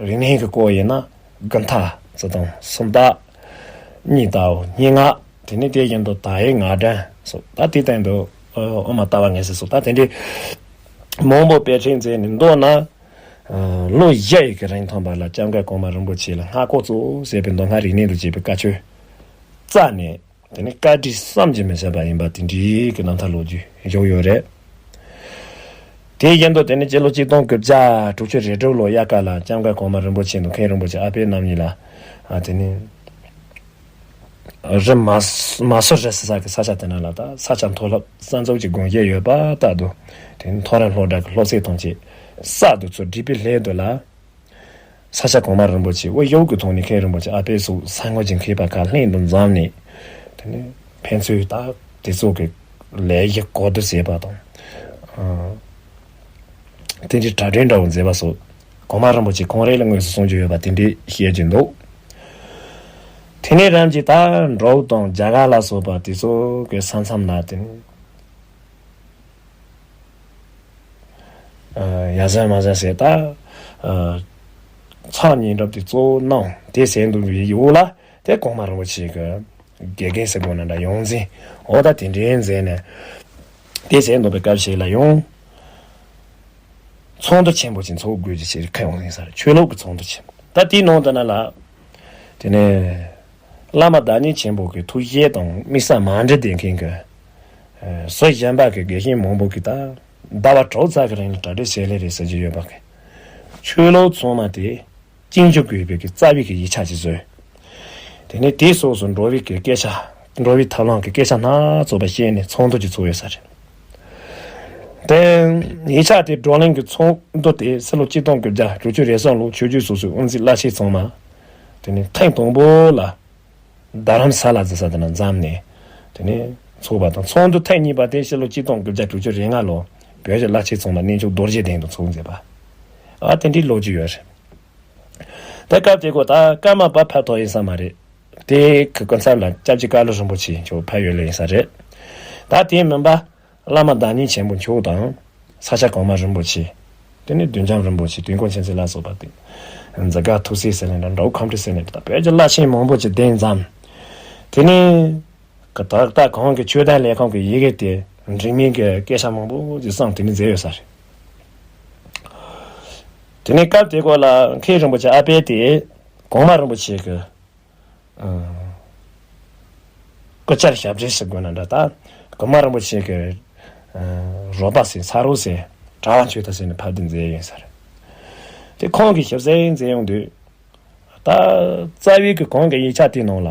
རིག་གནས་ཀྱི་སྐོར་ཡིན་ན་དགུ་མཐའ་ཟེར་དང་སུམ་རྟགས་གཉིས་ལྟ་བུ་སྙན་ངག་དེ་ནས་དེ་བཞིན་དུ་དག་ཡིག་ངག་འདོན་སོགས་ད་དེའི་སྟེང་དུ་དབུ་མ་ལྟ་བ་ངེས་གསལ་སོགས་ད་དེ་འདྲའི་མང་པོ་དཔེ་ཁྲིད་མཛད་ནས་མདོར་ན་ལོ་བཞི་ཡི་གི་རིང་ཐམ་པ་ལ་སྐྱབས་མགོན་གོང་མ་རིན་པོ་ཆེ་ལ་སྔགས་སྐོར་གཙོ་བོ་ཟེར་བའི་མདོ་སྔགས་རིག་གནས་ལ་བྱེད་པའི་བཀའ་ཆོས་བསྩལ་ནས། དེ་ནི་བཀའ་དྲིན་བསམ་གྱིས་མི་ཁྱབ་པ་ཡིན་པ་དེ་འདྲའི་གི་རྣམ་ཐར་ལོ་རྒྱུས་བཞུགས་ཡོད་རེད། དེ་བཞིན་དུ་དེ་ནི་སྤྱི་ལོ་གཅིག་སྟོང་དགུ་བརྒྱ་དྲུག་ཅུ་རེ་དྲུག་ལོ་དབྱར་ཁ་ལ་སྐྱབས་མགོན་གོང་མ་རིན་པོ་ཆེ་དང་མཁན་རིན་པོ་ཆེ་ཨ་པད་རྣམ་གཉིས་ལ། ཨ་དེ་ནི་རི་མ་མ་སུ་རི་ཟེར་ས་གི་ས་ཆ་དེ་ན་ལ་ད་ས་ཆ་མཐོ་སློབ་གསར་འཛུགས་ཀྱི་དགོངས་བཞེས་ཡོད་པ་ལྟར་དུ། དེ་ནི་མཐོ་རིམ་སློབ་གྲྭ་གི་སློབ་ཚན་དང་བཅས་གསར་དུ་ཚུར་བསྒྲིགས་པའི་སླད་དུ་ལ། ས་སྐྱ་གོང་མ་རིན་པོ་ཆེ་དབུ་བཞུགས་ཀྱི་ཐོག་ནས་མཁན་རིན་པོ་ཆེ་ཨ་པད་སོགས་གསར་འགོད་ཀྱི་མཁས་པ་ཁག་ལྷན་དུ་འཛོམས་ནས། དེ་ནས་ཕན་ཚུན་ད་དེ་ཚོ་གི་ལས་གཞི་གོ་བསྡུར་བྱས་པ་དང་། དེ་འདྲའི་གྲ་སྒྲིག་འདྲ་བོ་མཛད་པ་སོགས་གོང་མ་རིན་པོ་ཆེ་ཁོང་རང་ལ་དངོས་སུ་གསུང་རྒྱུ་ཡོད་པ་དེ་འདྲའི་བཤད་ཀྱི་འདུག་དེ་ནས་རང་གི་ད་འབྲོག་དང་རྒྱ་གར་ལ་སོགས་པ་དེ་ཚོ་གི་ས་མཚམས་ལ་དེ་ནས། ཡ་ཟན་མ་ཟན་ཟེར་ད། ཚང་ཉིན་རབས་དེ་གཙོ་བོ་གནང་དེ་ཟེར་འདུག་པའི་ཡུལ་ལ་དེ་གོང་མ་རིན་པོ་ཆེ་གི་དགེ་རྒན་ཟེར་དགོས་ན་འདྲ་ཡོངས་འཛིན་འོ་ད་དེ་འདྲའི་མཛད་ནས། དེ་ཟེར་འདུག་པའི་སྐབས་ཤིག་ལ་ཡང་ཚོགས་འདུ་ཆེན་པོ་ཅིག་འཚོགས་དགོས་ཀྱི་ཆེད་ཁ་ཡོང་ཡིན་ས་རེད། ཆོས་ལུགས་ཀྱི་ཚོགས་འདུ་ཆེན་པོ་ད་དེའི་ནང་དུ་ན་ལ། དེ་ནས་བླ་མ་བདག་ཉིད་ཆེན་པོ་གི་ཐུགས་བཞེད་དང་དམིགས་བསལ་མ་འདྲེས་བསྡད་མཁན་གྱི། ཨ་སོ་གཞན་པ་གི་དགེ་བཤེས་མང་པོ་གིས་ད་ཟླ་བ་དྲུག་ཙམ་གི་རིང་ལ་གྲ་སྒྲིག་བྱས་ལེ་རེད་ཟེར་གྱི་ཡོད་པ་གི། ཆོས་ལུགས་ཚང་མ་དེ་བཅིངས་འགྲོལ་དགོས་པའི་གི་རྩ་བའི་གི་ཡིག་ཆ་ཅིག་བཟོས། དེ་ནས་དེའི་སོགས་སུ་འགྲོ་བའི་གི་སྐད་ཆ། འགྲོ་བའི་ཐབས་ལམ་གི་སྐད་ཆ་སྣ་ཚོགས་པ་བཤད་ནས་ཚོགས་འདུ་ཅིག་ཚོགས་ཡོད་ས་རེད། དེ་ཡིག་ཆ་དེ་བགྲོ་གླེང་གི་ཚོགས་འདུ་དེ་ཕྱི་ལོ་གཅིག་སྟོང་དགུ་བརྒྱ་དྲུག་ཅུ་རེ་གསུམ་ལོ་ཆོས་བརྒྱུད་སོ་སོའི་དབུ་འཛིན་བླ་ཆེན་ཚང་མ། དེ་ནས་ཐེངས་དང་པོ་ལ། རྡ་རམ་ས་ལ་ཟེར་ས་དེ་ན་འཛོམས་ནས། དེ་ནས་ཚོགས་པ་དང་ཚོགས་འདུ་ཐེངས་གཉིས་པ་དེ་ཕྱི་ལོ་གཅིག་སྟོང་དགུ་བརྒྱ་དྲུག་ཅུ་རེ་ལྔ་ལོ་བོད་ཀྱི་བླ་ཆེན་ཚང་མ་གནས་མཆོག་རྡོ་རྗེ་གདན་དུ་ཚོགས་མཛད་པ། ཨ་དེ་འདྲའི་ལོ་རྒྱུས་ཡོད་རེད། དེ་སྐབས་དེ་གོ་ད་ཀརྨ་པ་ཕེབས་ཐོག་ཡིན་ས་མ་རེད། དེ་གི་སྐུ་ཚབ་ལ་སྐྱབས་རྗེ་ཀ་ལུ་རིན་པོ་ཆེ་མཆོག་ཕེབས་ཡོད་ལེ་ཡིན་ས་རེད། ད་དེ་མིན་པ། བླ་མ་བདག་ཉིད་ཆེན་པོ་མཆོག་དང་། ས་སྐྱ་གོང་མ་རིན་པོ་ཆེ། དེ་ནས་བདུད་འཇོམས་རིན་པོ་ཆེ་དུས་འཁོར་མཁྱེན་བརྩེ་ལ་སོགས་པ་དེ། འཛི་སྒར་ཐུགས་སྲས་ཟེར་ནས་འདྲ་འགྲོ་ཁམས་ཁྲི་ཟེར་ནས་ད་བོད་ཀྱི་བླ་ཆེན་མང་པོ་ཅིག་གདན་འཛོམས། དེ་ནས། ག་ད་ལྟ་གོང་གི་ཆོས་དང་ལས་ཁུངས་ཀྱི་ཡི་གེ་དེ་འགྲིག་མིན་གྱི་སྐད་ཆ་མང་པོ་ཅིག་གསུངས་དེ་ནས་མཛད་ཡོད་ས་རེད། དེ་ནས་སྐབས་དེ་སྐོར་ལ་མཁན་རིན་པོ་ཆེ་ཨ་པད་དེ་གོང་མ་རིན་པོ་ཆེ་གི་སྐུ་བཅར་ཞབས་འདྲེན་ཞུ་དགོས་ན་འདྲ་ད་གོང་མ་རིན་པོ་ཆེ་གི་རོགས་པ་ཟེར་ས་རོགས་ཟེར་གྲྭ་བ་ཆོས་ཐ་ཟེར་ནས་ཕབ་སྟེ་མཛད་ཡོད་ས་རེད། དེ་ཁོང་གིས་ཞིབ་གསལ་མཛད་ཡོང་དུས། ད་རྩ་བའི་གི་གོང་གི་ཡིག་ཆ་དེའི་ནང་ལ།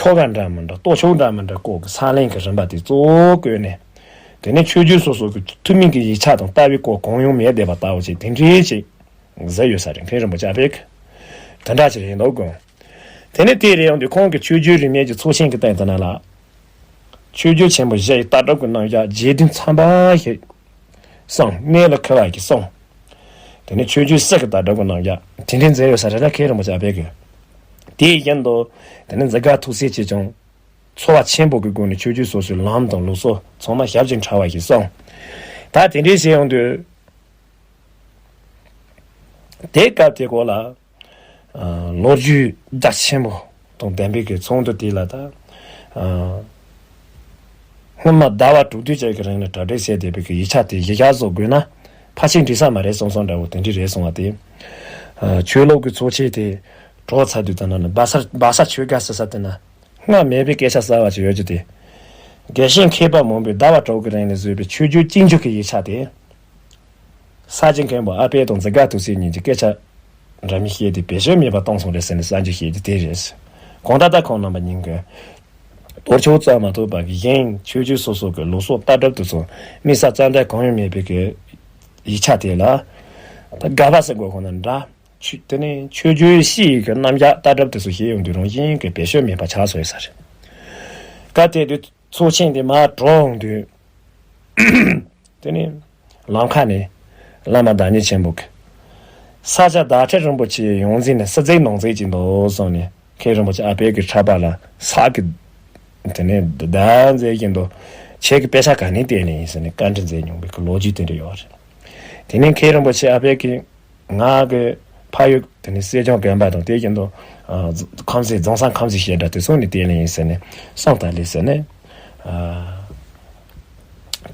ཁྱོ་ག་འདྲ་མི་འདྲ་ལྟོ་ཕྱོགས་འདྲ་མི་འདྲ་སྐོར་གྱི་ས་ལེན་གྱི་རིམ་པ་དེ་གཙོ་བོ་བཀོད་ནས། དེ་ནས་ཆོས་བརྒྱུད་སོ་སོ་གི་ཐུན་མིན་གྱི་ཡིག་ཆ་དང་ལྟ་བའི་སྐོར་གང་ཡང་མེད་བསྡད་པ་ལྟ་བུ་ཞིག་དེ་འདྲའི་ཞིག་བཟོས་ཡོད་ས་རེད། མཁན་རིན་པོ་ཆེ་ཨ་པད་ཀྱིས་དེ་འདྲ་ཞིག་རེད་འདུག་གོ། དེ་ནས་དེ་རེད་ཡོང་དུས་ཁོང་གིས་ཆོས་བརྒྱུད་རིས་མེད་ཀྱི་ཚོགས་ཆེན་གྱི་སྟེང་དུ་ན་ལ། ཆོས་བརྒྱུད་ཆེན་པོ་བཞི་ཡི་ལྟ་གྲུབ་ཀྱི་རྣམ་གཞག་རྗེ་བདུན་མཚམས་པ་ཞིག་གསུངས། གནད་ལ་འཁེལ་བ་ཞིག་གསུངས། དེ་ནས་ཆོས་བརྒྱུད་སྲིད་ཀྱི་ལྟ་གྲུབ་ཀྱི་རྣམ་གཞག་དེ་འདྲའི་མཛད་ཡོད་ས་རེད་ལ་མཁན་རིན་པོ་ཆེ་ཨ་པད་ཀྱིས། དེ་བཞིན་དུ་དེ་ནས་འཛི་སྒར་ཐུགས་སྲས་ཀྱིས་ཀྱང་ཚོར་བ་ཆེན་པོ་གི་སྒོ་ནས་ཆོས་བརྒྱུད་སོ་སོའི་ལམ་དང་ལུགས་སྲོལ་ཚང་མ་ཞིབ་ཅིང་ཕྲ་བ་ཞིག་གསུངས། ད་དེ་འདྲའི་བྱས་ཡོང་དུས། དེ་སྐབས་དེ་སྐོར་ལ། ལོ་རྒྱུས་རྒྱ་ཆེན་པོ་དང་ལྡན་པའི་གི་ཚོགས་འདུ་དེ་ལ་ད། སྔོན་མ་ཟླ་བ་དྲུག་བདུན་ཅིག་གི་རིང་ལ་གྲ་སྒྲིག་བྱས་བསྡད་པའི་གི་ཡིག་ཆ་དེ་གཞི་བཞག་བཟོ་དགོས་ན་ཕལ་ཆེར་འགྲིག་ས་མ་རེད་བསམ་བསམ་འདྲ་བོ་དེ་འདྲ་རེད་གསུངས་པ་དེ། ཆོས་ལུགས་ཀྱི་ཚོགས་ཆེན་དེ་གྲོལ་ཚར་དུས་ད་ན་ནི་སྦ་ས་སྦ་ས་ཆོས་སྒར་ཟེར་ས་དེ་ན་སྔར་མེད་པའི་སྐད་ཆ་གསར་བ་ཅིག་ཡོད་རྒྱུ་དེ། དགེ་བཤེས་མཁས་པ་མང་པོས་ཟླ་བ་དྲུག་གི་རིང་ལ་བཟོས་པའི་ཆོས་བརྒྱུད་བཅིངས་འགྲོལ་གྱི་ཡིག་ཆ་དེ། ས་སྐྱ་མཁན་པོ་ཨ་པད་དང་འཛི་སྒར་ཐུགས་སྲས་གཉིས་ཀྱིས་སྐད་ཆ་འདྲ་མིན་བཤད་དེ་བེད་སྤྱོད་མེད་པ་བཏང་སོང་རེད་ཟེར་ནས་གསར་འགྱུར་བཤད་རྒྱུ་དེ་རེད། གང་ལྟར་ད་ཁོང་རྣམ་པ་གཉིས་ཀྱིས་དོར་ཆོག་རྩོད་མ་ཐུབ་པ་གི་གཞན་ཆོས་བརྒྱུད་སོ་སོ་གི་ལུགས་སྲོལ་ལྟ་གྲུབ་དེ་ཚོ་དམིགས་བསལ་རྩ་འགྲེལ་གང་ཡང་མེད་པའི་གི་ཡིག་ཆ་དེ་ལ་ད་དགག་པ་ཟེར་དགོས་ཁོ་ན་འདྲ། ཆོས་དེ་ནི་ཆོས་བརྒྱུད་སྤྱི་ཡི་གི་རྣམ་གཞག་ལྟ་གྲུབ་དེ་ཚོ་བཤད་ཡོང་དུས་རང་བཞིན་གི་བེད་སྤྱོད་མེད་པ་ཆགས་སོང་ཡོད་ས་རེད། སྐབས་དེ་དུས་ཚོགས་ཆེན་དེ་མར་གྲོལ་ཡོང་དུས། དེ་ནས་ལམ་ཁ་ནས་བླ་མ་བདག་ཉིད་ཆེན་པོ་གིས་ས་སྐྱ་བདག་ཁྲི་རིན་པོ་ཆེའི་ཡོངས་འཛིན་ནས་ཕྱིར་འཛིན་ནང་འཛིན་གྱི་འདུག་གསུངས་ནས་མཁན་རིན་པོ་ཆེ་ཨ་པད་ཀྱི་ཕྲག་པ་ལ་ཟས་ཀྱི་དེ་ནས་བདག་མཛད་ཀྱི་འདུག་ཁྱེད་ཀྱིས་དཔེ་ཆ་ག་ནས་བལྟས་ནས་ཡིན་ཟེར་ནས་བཀའ་འདྲི་མཛད་མྱོང་བའི་གི་ལོ་རྒྱུས་དེ་འདྲ་ཡོད་རེད། དེ་ནས་མཁན་རིན་པོ་ཆེ་ཨ་པད་ཀྱིས་ང་གི་ཕ་ཡུལ་དེ་ནས་སེར་སྐྱ་དགོན་པ་དང་དེ་བཞིན་དུ་ཁམས་སེ་རྫོང་སར་ཁམས་སེ་བཤད་གྲྭ་དེ་ཚོ་ནས་བལྟས་ནས་ཡིན་ཟེར་ནས་གསུངས་ད་ལེ་ཟེར་ནས།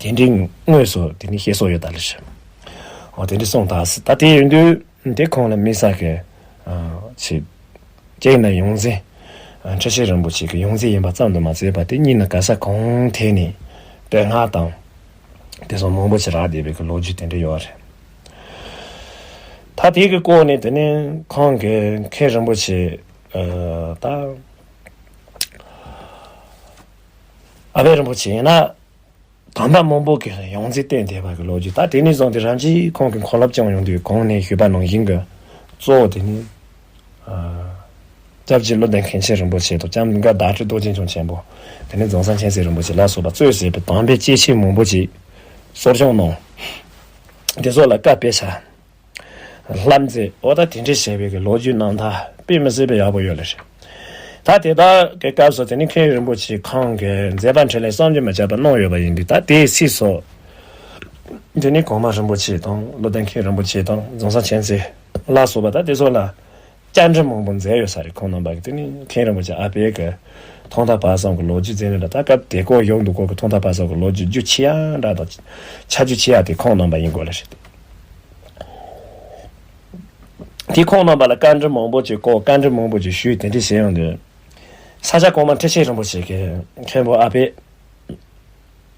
དེ་འདྲའི་དངོས་སུ་དེ་ནི་བཤད་སྲོལ་ཡོད་ད་ལེ་ཞེས། འོ་དེ་འདྲ་གསུངས་ད་སྲིད་ད་དེ་ཡིན་དུས་དེ་ཁོང་ལ་དམིགས་བསལ་གྱི་ཆེད་གཅིག་ནི་ཡོངས་འཛིན་ཁྲི་ཆེན་རིན་པོ་ཆེ་གི་ཡོངས་འཛིན་ཡིན་པ་ཙམ་དུ་མ་ཟད་པ་དེ་གཉིས་ནི་ག་ས་གང་ཐད་ནས་ དེ་སྔ་དང་། དེ་སོགས་མང་པོ་ཞིག་རག་བསྡད་པའི་གི་ལོ་རྒྱུས་དེ་འདྲ་ཡོད་རེད། ད་དེ་གི་སྐོར་ནས་དེ་ནས་ཁོང་གི་མཁན་རིན་པོ་ཆེ། ཨ་ད་ཨ་པད་རིན་པོ་ཆེ་ཡིན་ན། དམ་པ་མང་པོ་གི་ཡོངས་འཛིན་བསྟེན་བསྡད་པ་གི་ལོ་རྒྱུས། ད་དེ་ནས་བཟུང་སྟེ་རང་གིས་ཁོང་གི་མཁོ་སློབ་སྦྱོང་ཡོང་དུས་གོང་ནས་ཞུས་པ་ནང་བཞིན་གྱི་གཙོ་བོ་དེ་ནི། ཨ་སྐྱབས་རྗེ་བློ་ལྡན་མཁན་ཆེན་རིན་པོ་ཆེ་དང་སྐྱབས་མགོན་བདག་ཁྲི་རྡོ་རྗེ་འཆང་ཆེན་པོ། དེ་ནས་རྫོང་གསར་མཁྱེན་བརྩེ་རིན་པོ་ཆེ་ལ་སོགས་པ་གཙོས་བྱས་པའི་དམ་པའི་སྐྱེས་ཆེན་མང་པོ་ཅིག་གསོ་སྐྱོང་གནང་། དེ་ཚོ་ལ་བཀའ་སྤེལ་བྱ། བསླབ་མཛད། འོ་ད་དེ་འདྲ་བྱས་པའི་གི་ལོ་རྒྱུས་རྣམ་ཐར་དཔེ་མི་སྲིད་པའི་ཡག་པོ་ཡོད་ལེ་རེད། ད་དེ་དག་གི་སྐབས་སུ་དེ་ནི་མཁན་རིན་པོ་ཆེ་ཁོང་གིས་མཛད་པ་འཕྲིན་ལས་བསམ་གྱིས་མི་ཁྱབ་པ་གནང་ཡོད་པ་ཡིན་དུས། ད་དེའི་ཚིགས་སུ་དེ་ནི་གོང་མ་རིན་པོ་ཆེ་དང་བློ་ལྡན་མཁན་རིན་པོ་ཆེ་དང་རྫོང་གསར་མཁྱེན་བརྩེ་ལ་སོགས་པ། ད་དེ་ཚོ་ལ་བཅར་འདྲི་མང་པོ་མཛད་ཡོད་ས་རེད། ཁོང་རྣམ་པ་གིས་དེ་ནི་མཁན་རིན་པོ་ཆེ་ཨ་པའི་གི་ཐོག་མཐའ་བར་གསུམ་གི་ལོ་རྒྱུས་མཛད་ནས་འདྲ། ད་སྐབས་དེ་སྐོར་ཡོང་འདུག་སྐོར་གི་ཐོག་མཐའ་བར་གསུམ་གི་ལོ་རྒྱུས་རྒྱུ་ཆེ་ཡ་འདྲ་དང་ཆ་རྒྱུས་ཆེ་ཡ་དེ་ཁོང་རྣམ་པ་ཡིན་དགོས་ལེ་རེད། དེ་ཁོང་རྣམ་པ་ལ་བཀའ་འདྲི་མང་པོ་ཅིག་བསྐོར། བཀའ་འདྲི་མང་པོ་ཅིག་ཞུས། དེ་འདྲ་བྱས་ཡོང་དུས། ས་སྐྱ་གོང་མ་ཁྲི་ཆེན་རིན་པོ་ཆེ་གིས་མཁན་པོ་ཨ་པས་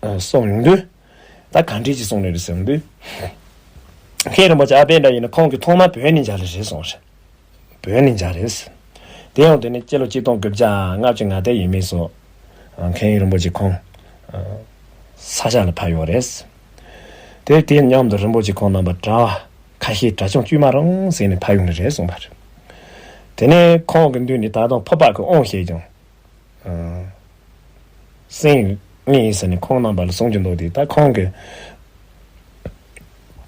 གསུངས་ཡོང་དུས། ད་ག་འདྲ་ཅིག་གསུངས་ནས་རེད་ཟེར་ཡོང་དུས། མཁན་རིན་པོ་ཆེ་ཨ་པས་འདྲ་ཡིན་ན་ཁོང་གིས་ཐོག་མར་བོད་ནས་མཇལ་ལེ་རེད་གསུངས་རེད། བོད་ནས་མཇལ་རེད། དེ་ཡང་དེ་ནི་སྤྱི་ལོ་གཅིག་སྟོང་དགུ་བརྒྱ་ལྔ་བཅུ་ང་བརྒྱད་ཡས་མས་སུ། མཁན་རིན་པོ་ཆེ་ཁོང་ས་སྐྱ་ལ་ཕེབས་ཡོད་རེད། དེ་དེ་མཉམ་དུ་རིན་པོ་ཆེ་ཁོང་རྣམ་པ་གྲྭ་བ་ཁ་ཤས་གྲྭ་ཆུང་བཅོས་མ་རང་ཟེར་ནས་ཕེབས་ཡོང་ནི་རེད་གསུངས་པ་རེད། དེ་ནས་ཁོང་གི་མདུན་ནས་ད་དུང་ཕུར་པ་གི་དབང་བྱས་ཀྱང་། སེང་ངེ་ཡིན་ཟེར་ནས་ཁོང་རྣམ་པ་ལ་གསུང་རྒྱུ་འདུག་སྟེ། ད་ཁོང་གི་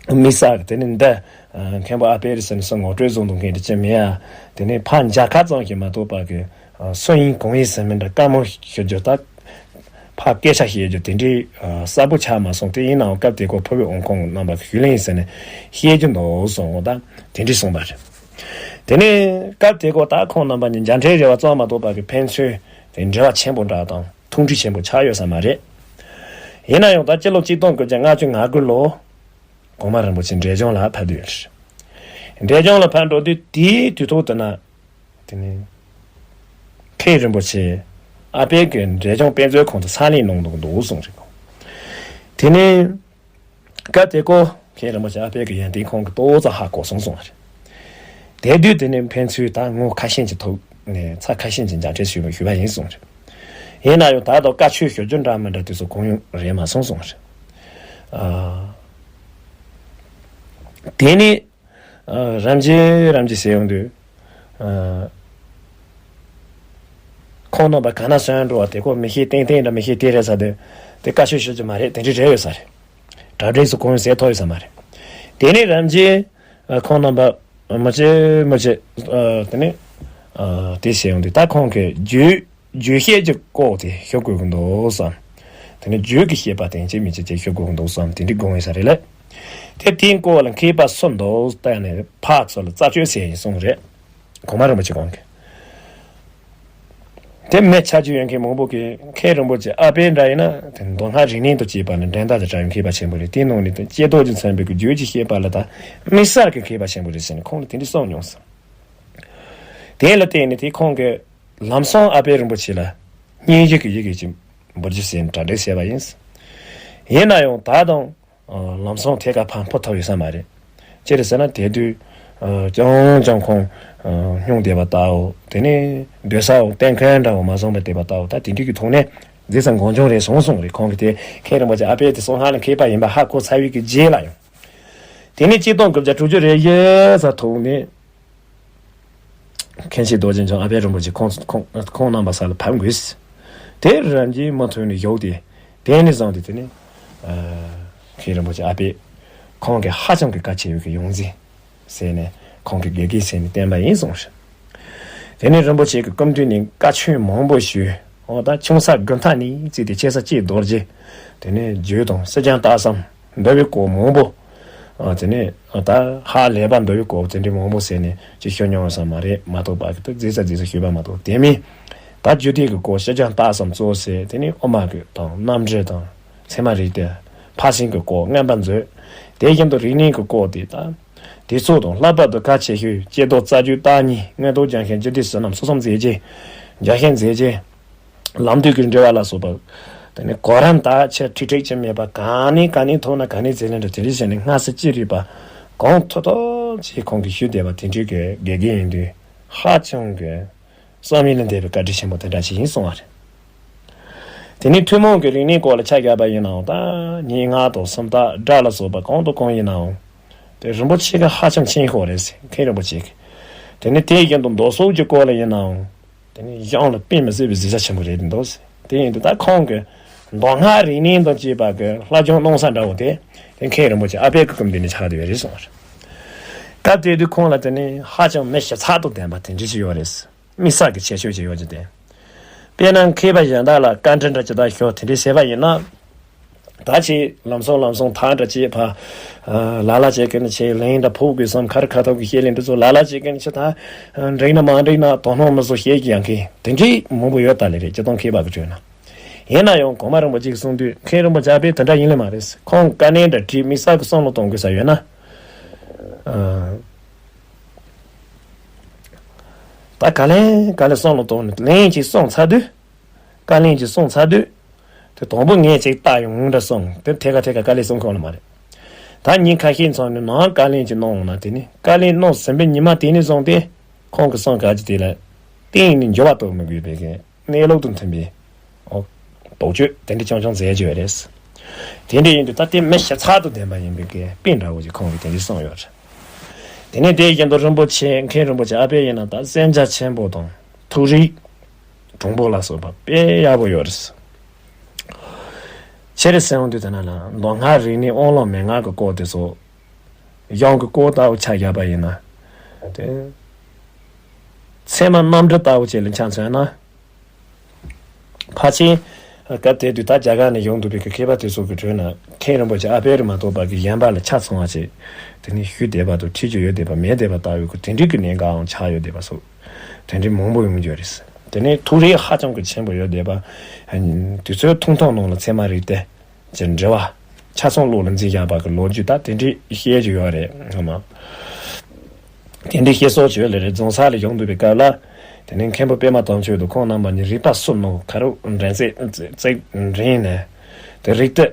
དམིགས་བསལ་གྱི་དེ་ནི་འདི་མཁན་པོ་ཨ་པེ་རི་ཟེར་ནས་སུ་ངོ་སྤྲོད་བཟོ་འདུག་མཁན་དེ་ཅི་མེད་ཡ། དེ་ནི་ཕར་མཇལ་ཁ་ཙམ་ཞིག་མ་གཏོགས་པ་གི་སུ་ཡིན་གང་ཡིན་ཟེར་མི་འདྲ་བཀའ་མོལ་ཞུ་རྒྱུ། ད་ཕར་སྐད་ཆ་བཤད་རྒྱུ་དེ་འདྲའི་གསལ་པོ་ཆགས་མ་སོང་། དེ་ཡིན་ནའང་སྐབས་དེ་སྐོར་ཕུར་པའི་དབང་ཁོང་རྣམ་པ་གི་ཞུ་ལེན་ཡིན་ཟེར་ནས་བཤད་རྒྱུ་འདུག་གསུངས། འོ་ད་དེ་འདྲའི་གསུངས་པ་རེད། དེ་ནས་སྐབས་དེ་སྐོར་ད་ཁོང་རྣམ་པ་གཉིས་མཇལ་འཕྲད་རེ་བ་ཙམ་མ་གཏོགས་པ་གི་ཕན་ཚུན་དེ་འབྲེལ་བ་ཆེན་པོ་འདྲ་དང་ཐུགས་འཕྲད་ཆེན་པོ་ཆགས་ཡོད་ས་མ་རེད། ཡིན་ན་ཡང་ད་སྤྱི་ལོ་གཅིག་སྟོང་དགུ་བརྒྱ་ལྔ་བཅུ་ང་དགུ་ལོ་གོང་མ་རིན་པོ་ཆེ་འབྲས་ལྗོངས་ལ་ཕེབས་དུས་རེད། འབྲས་ལྗོངས་ལ་ཕེབས་འགྲོ་དུས་དེའི་དུས་ཐོག་དེ་ན། དེ་ནས་མཁན་རིན་པོ་ཆེ་ཨ་པེ་གིས་འབྲས་ལྗོངས་དཔེ་མཛོད་ཁང་དུ་ཕྱག་ལས་གནང་འདུག་འདུག་གསུངས་རེད། དེ་ནས་སྐབས་དེ་སྐོར་མཁན་རིན་པོ་ཆེ་ཨ་པེ་གི་ཡོན་ཏན་ཁོང་གིས་ཏོག་ཙམ་ཧ་གོ་སོང་གསུངས་རེད། དེ་དུས་དེ་ནས་ཕན་ཚུན་ད་ངོ་ཁ་ཤས་ཀྱི་ཐོག་ནས་ཚར་ཁ་ཤས་ཀྱི་མཇལ་འཕྲད་ཞུས་པ་ཞུས་པ་ཡིན་གསུངས་རེད། ཡིན་ན་ཡང་ད་དུང་བཀའ་ཆོས་ཞུ་རྒྱུ་འདྲ་མི་འདྲ་དུས་སུ་གང་ཡང་རེད་མ་སོང་གསུངས་རེད། ཨ། དེ་ནས་ཨ་རིམ་གྱིས་རིམ་གྱིས་ཟེར་ཡོང་དུས། ཨ་ཁོང་རྣམ་པ་ག་ན་སོན་འགྲོ་བ་དེ་ཁོ་མི་ཤེས། ཏན་ཏན་འདྲ་མི་ཤེས་དེ་རེད་ཟེར་དུས། དེ་བཀའ་ཆོས་ཞུ་རྒྱུ་མ་རེད། དེ་འདྲ་རེད་ཡོད་ས་རེད། གྲ་སྒྲིག་སུ་གང་ཡང་ཟེར་ཐུབ་ཡོད་ས་མ་རེད། དེ་ནས་རིམ་གྱིས་ཨ་ཁོང་རྣམ་པ་མི་བྱེད་མི་བྱེད། ཨ་དེ་ནས་ཨ་དེ་བྱས་ཡོང་དུས་ད་ཁོང་གིས་རྒྱུད། རྒྱུད་བཤད་ཀྱི་སྐོར་དེ་ཞུ་དགོས་ཀྱི་འདུག་བསམ། དེ་ནས་རྒྱུད་ཀྱི་བཤད་པ་དེ་ཅི་མི་ཅི་ཅི་ཞུ་དགོས་ཀྱི་འདུག་བསམ། དེ་འདྲའི་དགོངས་ཡོད་ས་རེད་ལ། དེ་དེའི་སྐོར་ལ་མཁས་པ་སུ་འདུག་ལྟ་ནས་ཕར་ཚུར་ལ་རྩད་གཅོད་བྱས་ཡིན་གསུངས་རེད། གོང་མ་རིན་པོ་ཆེ་ཁོང་གིས། དེ་མི་ཆ་རྒྱུས་ཡོད་མཁན་མང་པོ་གིས་མཁན་རིན་པོ་ཆེ་ཨ་པེ་འདྲ་ཡིན་ན་དེ་མདོ་སྔགས་རིག་གནས་དང་བཅས་པ་ལ་འགྲན་ཟླ་དང་བྲལ་བའི་མཁས་པ་ཆེན་པོ་རེད། དེའི་ནང་ནས་དེ་ཀྱེ་རྡོ་རྗེ་འཆང་པའི་གི་རྒྱུད་ཀྱི་བཤད་པ་ལ་ད་དམིགས་བསལ་གྱི་མཁས་པ་ཆེན་པོ་རེད་ཟེར་ནས་ཁོང་ལ་དེ་འདྲ་གསུངས་མྱོང་ཟེར། དེ་ལ་བརྟེན་ནས་དེ་ཁོང་གིས་ལམ་སང་ཨ་པེ་རིན་པོ་ཆེ་ལ་སྙན་ཞུ་གི་ཡི་གེ་ཅིག་འབུལ་རྒྱུ་ཟེར་ནས་གྲ་སྒྲིག་བྱས་པ་ཡིན། ཡིན་ན་ཡང་ད་དུང་ལམ་སང་ཐད་ཀར་ཕར་འཕུར་ཐུབ་ཡོད་ས་མ་རེད། ཅི་རེད་ཟེར་ན་དེ་དུས་རྐྱང་རྐྱང་ཁོང་སྙུང་བསྡད་པ་ལྟ་བུ། དེ་ནས་སྡོད་སའང་གཏན་འཁེལ་འདྲ་བོ་མ་བཟུང་བར་བསྡད་པ་ལྟ་བུ། ད་དེ་འདྲ་གི་ཐོག་ནས་མཛད་ས་འགོར་འགྱངས་རེད་སོང་གསུངས་རེད། ཁོང་གིས་དེ་མཁན་རིན་པོ་ཆེ་ཨ་པེ་དེ་སོང་ཧ་ལ་མཁས་པ་ཡིན་པ་ཧ་གོ་ཚར་བའི་གི་རྗེས་ལ་ཡང་། དེ་ནས་གཅིག་སྟོང་དགུ་བརྒྱ་དྲུག་ཅུ་རེ་བཞི་ཙམ་ཐོག་ནས། མཁན་ཆེན་རྡོ་རྗེ་འཆང་ཨ་པེ་རིན་པོ་ཆེ་ཁོང་ཁོང་ཁོང་རྣམ་པ་ས་ལ་ཕེབས་དགོས། དེ་རིམ་གྱིས་མུ་མཐུད་ནས་བཞུགས་ཏེ། དེ་ནས་བཟུང་སྟེ་དེ་ནས་ཨ་མཁན་རིན་པོ་ཆེ་ཨ་པེ་ཁོང་གིས་ཧ་ཅང་གི་གལ་ཆེ་བའི་གི་ཡོངས་འཛིན་ཟེར་ནས་ཁོང་གི་དགེ་རྒན་ཟེར་ནས་བསྟེན་པ་ཡིན་གསུངས་ཤིང་། དེ་ནས་རིན་པོ་ཆེ་གི་སྐུ་མདུན་ནས་བཀའ་ཆོས་མང་པོ་ཞུས། འོ་ད་ཆུང་ས་དགུ་མཐའ་ནས་བརྩིས་ཏེ་ཆེ་ས་གཅིག་རྡོ་རྗེ། དེ་ནས་རྒྱུད་དང་སེར་སྦྱངས་རྟགས་གསུམ་འདུལ་བའི་སྐོར་མང་པོ། ཨ་དེ་ནས་ཨ་ད་ཧ་ལས་པ་འདུལ་བའི་སྐོར་དེ་འདྲའི་མང་པོ་ཟེར་ནས་ཅིག་ཤོད་མྱོང་ས་མ་རེད་མ་གཏོགས་པ་གི་ད་རྫིག་ས་རྫིག་ས་ཤོད་པ་མ་གཏོགས་དེ་མིན། ད་རྒྱུད་སྡེ་གི་སྐོར་སེར་སྦྱངས་རྟགས་གསུམ་གཙོ་བོ་ཟེར། དེ་ནས་དབུ་མ་གི་དང་རྣམ་འགྲེལ་དང་ཚད་མ་རིགས་གཏེར། ཕར་ཕྱིན་གྱི་སྐོར་མངོན་པ་མཛོད། དེ་བཞིན་དུ་རིག་གནས་ཀྱི་སྐོར་དེ་དང་། དེ་ཚོ་དང་ལྷག་པར་དུ་གལ་ཆེ་ཤོས་ཀྱེ་རྡོར་རྩ་རྒྱུད་བརྟག་གཉིས་མངོན་རྟོགས་རྒྱན་ཤེས་རྒྱུད་སྡེ་བསོད་ནམས་སོ་གསུམ་མཛད་རྗེས། རྒྱན་ཤེས་མཛད་རྗེས། ལམ་དུས་ཀྱི་འགྲེལ་བ་ལ་སོགས་པ། དེ་ནས་གོ་རམས་དག་ཆ་ཁྲིག་ཁྲིག་ཅིག་མེད་པ། ག་ནས་ག་ནས་ཐོན་ན་ག་ནས་འཛིན་ལེན་འདྲ་དེ་འདྲ་བྱས་ནས་སྔ་ས་ཅི་རིགས་པ་གོང་མཐོ་མཐོ་ཅིག་ཁོང་གིས་ཞུས་བསྡད་པ་དེ་འདྲའི་གི་དགེ་རྒན་ཡིན་དུས་ཧ་ཅང་གི་བསམ་ཡུལ་ལས་འདས་པའི་བཀའ་དྲིན་ཆེན་པོ་དེ་འདྲ་ཞིག་ཡིན་གསུང་བ་རེད། དེ་ནས་ཐུན་མོང་གི་རིག་གནས་སྐོར་ལ་ཆ་བཞག་པ་ཡིན་ནའང་ད་སྙན་ངག་དང་སུམ་རྟགས་སྒྲ་ལ་སོགས་པ་གང་དང་གང་ཡིན་ནའང་དེ་རིན་པོ་ཆེ་གི་ཧ་ཅང་ཆེན་ཤོས་རེད་ཟེར། མཁན་རིན་པོ་ཆེ་གི། དེ་ནས་དེ་བཞིན་དུ་མདོ་སོགས་ཀྱི་སྐོར་ལ་ཡིན་ནའང་དེ་ནས་གཞུང་ལ་དཔེ་མི་སྲིད་པའི་གཟི་བརྗིད་ཆེན་པོ་རེད་འདུག་ཟེར། དེ་ཡིན་དུས་ད་ཁོང་གི་མདོ་སྔགས་རིག་གནས་དང་བཅས་པ་གི་བསླབ་སྦྱོང་གནང་ས་འདྲ་བོ་དེ་དེ་མཁན་རིན་པོ་ཆེ་ཨ་པད་ཀྱི་སྐུ་མདུན་ནས་ཆགས་བསྡད་པ་རེད་གསུངས་པ་རེད། སྐབས་དེ་དུས་ཁོང་ལ་དེ་ནས་ཧ་ཅང་མི་ཞིབ་ཚགས་དང་ལྡན་པ་དེ་འདྲ་ཞིག་ཡོད་རེད། དམིགས་བསལ་གྱི་ཁྱད་ཆོས་ཅིག་ཡོད་ཀྱི་དེ། དཔེར་ན་མཁས་པ་གཞན་དག་ལ་བཀའ་འདྲི་འདྲ་ཅི་ལྟར་ཞུ་དེ་འདྲའི་བྱས་པ་ཡིན་ན། ད་ཅིག་ལམ་སང་ལམ་སང་ཐག་འདྲ་ཅིག་ཕ། ལ་ལ་ཅིག་གི་ནི་ཆེ་ལན་འདྲ་ཕོག་དགོས་སམ། ཁ་རི་ཁ་ཐོག་གི་བཤད་ལན་འདི་ཚོ་ལ་ལ་ཅིག་གི་ནི་ཆེ་ད། འགྲིག་ན་མ་འགྲིག་ན་དོ་སྣང་མི་བཟོ་བཤད་ཀྱི་ཡང་གི་དེ་འདྲའི་མང་པོ་ཡོད་ད་ལེ་རེད། སྤྱིར་བཏང་མཁས་པ་གི་ཁྲོད་ན། ཡིན་ན་ཡང་གོང་མ་རིན་པོ་ཆེ་གིས་གསུངས་དུས་མཁན་རིན་པོ་ཆེ་ཨ་ཕའི་དེ་འདྲ་ཡིན་ལེ་མ་རེད། ཁོང་བཀའ་ལན་འདྲ་དྲིས་དམིགས་བསལ་གྱི་བསམ་བློ་གཏོང་དགོས་ས་ཡོད་ན། ད་ག་ལེ་ག་ལེ་བསམ་བློ་གཏོང་ནས་ལན་ཅིག་གསུངས་ཚར་དུས། བཀའ་ལན་ཅིག་གསུངས་ཚར་དུས། དེ་དང་པོ་ངས་ཅིག་བལྟ་ཡོང་འདྲ་གསུངས་དེ་ཐད་ཀ་ཐད་ཀ་བཀའ་ལན་གསུང་ཁོམ་ལ་མ་རེད། ད་ཉིན་ཁ་ཤས་ཚང་ནས་ནང་བཀའ་ལན་ཅིག་གནང་འོང་ན་དེ་ནི་བཀའ་ལན་གནང་ཟིན་པའི་ཉི་མ་དེ་ནས་བཟུང་སྟེ་ཁོང་གི་སེམས་ཁ་ཅིག་དེ་ལ་གཏན་ནས་འགྱུར་བ་གཏོང་མི་དགོས་པའི་གནས་ལུགས་དང་མཐུན་པའི། ཨོ། དོགས་གཅོད་དེ་འདྲ་རྐྱང་རྐྱང་མཛད་ཀྱི་ཡོད་རེད། དེ་འདྲ་ཡིན་དུས་ད་ལྟའི་མི་ཞིབ་ཚགས་དང་ལྡན་པ་ཡིན་པའི་གི་དཔེ་འདྲ་བོ་ཞིག་ཁོང་གིས་དེ་འདྲ་གསུངས་ཡོད་རེད། དེ་ནས་དེ་བཞིན་དུ་རིན་པོ་ཆེ་མཁན་རིན་པོ་ཆེ་ཨ་ཕས་ཡིན་ན་ད་གསན་རྒྱ་ཆེན་པོ་དང་ཐུགས་རིག་གྲུང་པོ་ལ་སོགས་པ་དཔེ་ཡག་པོ་ཡོད་རེད། ཆེ་རེད་ཟེར་འོང་དུས་དེ་ན་ལ་མདོ་སྔགས་རིག་གནས་དབང་ལུང་མན་ངག་གི་སྐོར་དེ་ཚོ། གཞུང་གི་སྐོར་ལྟ་བུ་ཆ་བཞག་པ་ཡིན་ན། དེ། ཚད་མ་རྣམ་འགྲེལ་ལྟ་བུ་ཅིག་ལ་ཆ་མཚོན་ན། ཕལ་ཆེར། སྐབས་དེ་དུས་ད་རྒྱ་གར་ནས་ཡོང་འདུག་པའི་མཁས་པ་དེ་ཚོ་གི་ཁྲོད་ན་མཁན་རིན་པོ་ཆེ་ཨ་ཕ་རེད་མ་གཏོགས་པ་གི་གཞན་པ་ལ་ཆ་ཚང་བ་ཅིག་དེ་ནས་ཞུས་བསྡད་པ་དང་ཁྲིད་རྒྱུ་ཡོད་བསྡད་པ་མེད་བསྡད་པ་ལྟ་བུའི་གི་དེ་འདྲའི་གི་གནད་འགག་འང་ཆགས་ཡོད་བསྡད་པ་སོགས་དེ་འདྲའི་མང་པོ་ཡོང་རྒྱུ་རེད། དེ་ནས་ཐུགས་རེ་ཧ་ཅང་གི་ཆེན་པོ་ཡོད་བསྡད་པ། དུས་ཚོད་ཐུང་ཐུང་ནང་ལ་ཚད་མ་རིག་གཏེར་གྱི་འགྲེལ་བ་ཆ་ཚང་བློ་ལ་འཛིན་བཞག་པ་གི་ལོ་རྒྱུས་ད་དེ་འདྲའི་བཤད་རྒྱུ་ཡོད་རེད་ངོ་མ། དེ་འདྲའི་བཤད་སྲོལ་ཅིག་ཡོད་ལེ་རེད། རྫོང་སར་ལ་ཡོང་འདུག་པའི་སྐབས་ལ། དེ་ནས་མཁན་པོ་པད་མ་དམ་ཆོས་དང་ཁོང་རྣམ་པ་གཉིས་རིག་པ་གསུམ་ནང་ག་རེ་འགྲན་རྩོད་རྩོད་འགྲན་ནས། དེ་རིག་གཏེར་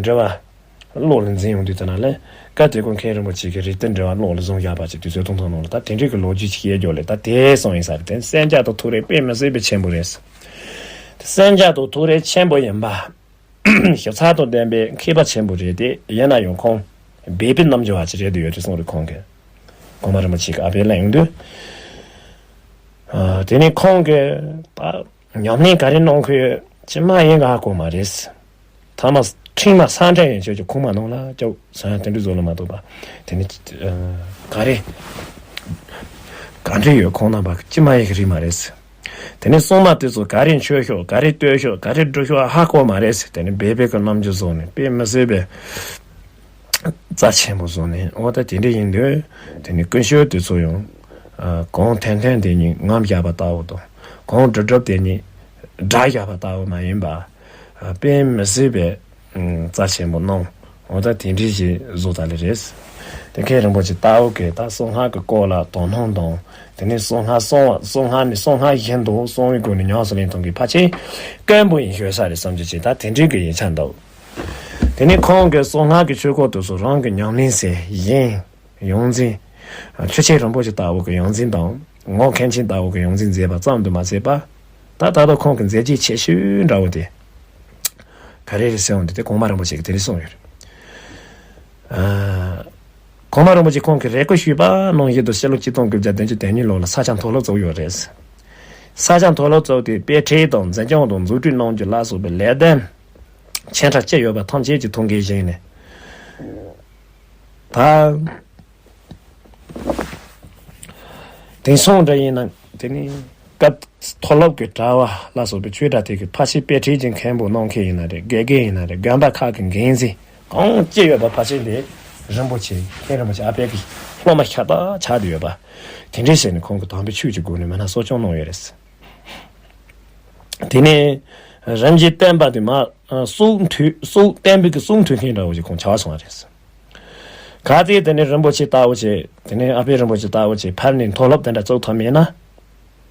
འགྲེལ་བ་བློ་ལ་འཛིན་ཡོང་དུས་དེ་ན་ལས་སྐབས་དེ་ཁོང་མཁན་རིན་པོ་ཆེ་གིས་རིག་གཏེར་འགྲེལ་བ་བློ་ལ་བཟུང་བཞག་པ་ཅིག་དུས་ཚོད་ཐུང་ཐུང་ནང་ལ་ད་དེ་འདྲའི་གི་ལོ་རྒྱུས་ཅིག་བཤད་རྒྱུ་ལེ་ད་དེ་སོང་ཡིན་ས་རེད། དེ་གསན་རྒྱ་དང་ཐུགས་རེ་དཔེ་མི་སྲིད་པའི་ཆེན་པོ་རེད། གསན་རྒྱ་དང་ཐུགས་རེ་ཆེན་པོ་ཡིན་པ། ཞིབ་ཚགས་དང་ལྡན་པའི་མཁས་པ་ཆེན་པོ་རེད་དེ་ཡིན་ན་ཡང་ཁོང་སྦས་པའི་རྣམ་འགྱུར་བ་ཅིག་རེད་འདུག་ཡོད་དུས་གསུང་རེད་ཁོང་གིས། གོང་མ་རིན་པོ་ཆེ་གི་ཨ་ཕས་གླེང་ཡོང་དུས། ཨ། དེ་ནས་ཁོང་གིས་ད་ཉམས་ལེན་ག་རེ་གནང་ཁུལ་ཅི་མ་ཡིན་ག་ཧ་གོ་མ་རེད། ཐ་མ་ཁྲིད་མ་ས་འདྲ་ཡིན་ཆོས་ཀྱི་ཁུངས་མ་གནང་ལ་ཅོག་ཟ་ཡང་དེ་འདྲ་བཟོ་ལ་མ་གཏོགས་པ། དེ་ནི་ག་རེ་ག་འདྲ་ཡོད་ཁོང་རྣམ་པ་ཅི་མ་ཡིན་གི་རིགས་མ་རེད། དེ་ནི་གསུང་མ་དེ་ཚོ་ག་རེ་མཆོད་ཤོག་ག་རེ་བསྟོད་ཤོག་ག་རེ་སྒྲུབ་ཤོག་ཧ་གོ་མ་རེད། དེ་ནི་སྦས་པའི་གི་རྣམ་འགྱུར་བཟུང་ནས་དཔེ་མི་སྲིད་པའི་རྩ་ཆེན་པོ་བཟུང་ནས་འོ་ད་དེ་འདྲ་ཡིན་དུས་དེ་ནི་ཀུན་སྤྱོད་དེ་ཚོ་ཡང་གང་ཐོན་ཐོན་དེ་ཉིད་ངོམ་བཞག་པ་ལྟ་བུ་དང་གང་སྒྲུབ་སྒྲུབ་དེ་ཉིད་སྒྲ་བཞག་པ་ལྟ་བུ་མ་ཡིན་པ། དཔེ་མི་སྲིད་པའི་རྩ་ཆེན་པོ་གནང་། འོ་ད་དེ་འདྲའི་ཞིག་བཟོ་ད་ལེ་རེད། དེ་མཁན་རིན་པོ་ཆེ་ལྟ་བུ་གིས་ད་གསང་སྔགས་ཀྱི་སྐོར་ལ་དོ་སྣང་དང་དེ་ནས་གསང་སྔགས་གསང་བ་གསང་སྔགས་ནི་གསང་སྔགས་བཞིན་དུ་གསང་བའི་སྒོ་ནས་ཉམས་སུ་ལེན་གཏོང་གི་ཕལ་ཆེར་དཀོན་པོ་ཡིན་ཤོད་ས་རེད་བསམ་རྒྱུ་ཅིག་ད་དེ་འདྲའི་གི་ཡིག་ཆ་འདུག་དེ་ནས་ཁོང་གིས་གསང་སྔགས་ཀྱི་ཆོས་སྐོར་དེ་ཚོ་རང་གི་ཉམས་ལེན་ཟེར་བཞིན། ཡོངས་འཛིན། ཆོས་རྗེ་རིན་པོ་ཆེ་ལྟ་བུ་གི་ཡོངས་འཛིན་དང་ངག་མཁན་ཆེན་ལྟ་བུ་གི་ཡོངས་འཛིན་མཛད་པ་ཙམ་དུ་མ་ཟད་པ། ད་ད་ལྟ་ཁོང་གི་མཛད་རྗེས་ཆེ་ཤོས་འདྲ་བོ་དེ། ག་རེ་རེད་ཟེར་འོང་དུས་དེ་གོང་མ་རིན་པོ་ཆེ་གིས་དེ་རིགས་གསུངས་ཡོད་རེད། ཨ། གོང་མ་རིན་པོ་ཆེ་ཁོང་གིས་རེ་སྐུལ་ཞུས་པ་ནང་བཞིན་དུ་ཕྱི་ལོ་ཆིག་སྟོང་དགུ་བརྒྱ་བདུན་ཅུ་དོན་གཉིས་ལོ་ལ་ས་སྐྱ་མཐོ་སློབ་བཙུགས་ཡོད་རེད། ས་སྐྱ་མཐོ་སློབ་བཙུགས་ཏེ་དཔེ་ཁྲིད་དང་འཛིན་སྐྱོང་དང་འཛུགས་སྐྲུན་གནང་རྒྱུ་ལ་སོགས་པའི་ལས་དོན་ཆེ་ཕྲ་ཅི་ཡོད་པ་ཐམས་ཅད་ཀྱི་ཐུགས་འགན་བཞེས་ནས། ད། དེང་སང་འདྲ་ཡིན་ན་དེ་ནི་སྐབས་མཐོ་སློབ་ཀྱི་གྲྭ་བ་ལ་སོགས་པའི་ཆོས་གྲྭ་དེ་གི་ཕལ་ཆེར་དཔེ་ཁྲིད་ཀྱི་མཁན་པོ་གནང་མཁན་ཡིན་ན་རེད། དགེ་རྒན་ཡིན་ན་རེད། དགོན་པ་ཁག་གི་འགན་འཛིན་གང་ཅི་ཡོད་པ་ཕལ་ཆེར་འདི་རིན་པོ་ཆེ་མཁན་རིན་པོ་ཆེ་ཨ་ཕའི་གི་སློབ་མ་ཤ་སྟག་ཆགས་བསྡད་ཡོད་པ། དེ་འདྲའི་ཟེར་ནས་ཁོང་གི་དམ་པའི་ཆོས་ཀྱི་སྒོ་ནས་མི་སྣ་གསོ་སྐྱོང་གནང་ཡོད་རེད། དེ་ནས་རིམ་གྱིས་བསྟན་པ་དེ་མ་གསུང་ཐོས་གསུང་བསྟན་པའི་གི་གསུང་ཐོས་མཁན་འདྲ་བོ་ཞིག་ཁོང་ཆགས་སོང་བ་རེད། གལ་ཏེ་དེ་ནས་རིན་པོ་ཆེ་ལྟ་བུ་ཆེ་དེ་ནས་ཨ་ཕའི་རིན་པོ་ཆེ་ལྟ་བུ་ཆེ་ཕར་ནས་མཐོ་སློབ་དེ་འདྲ་བཙུགས་ཐུབ་མེད་ན།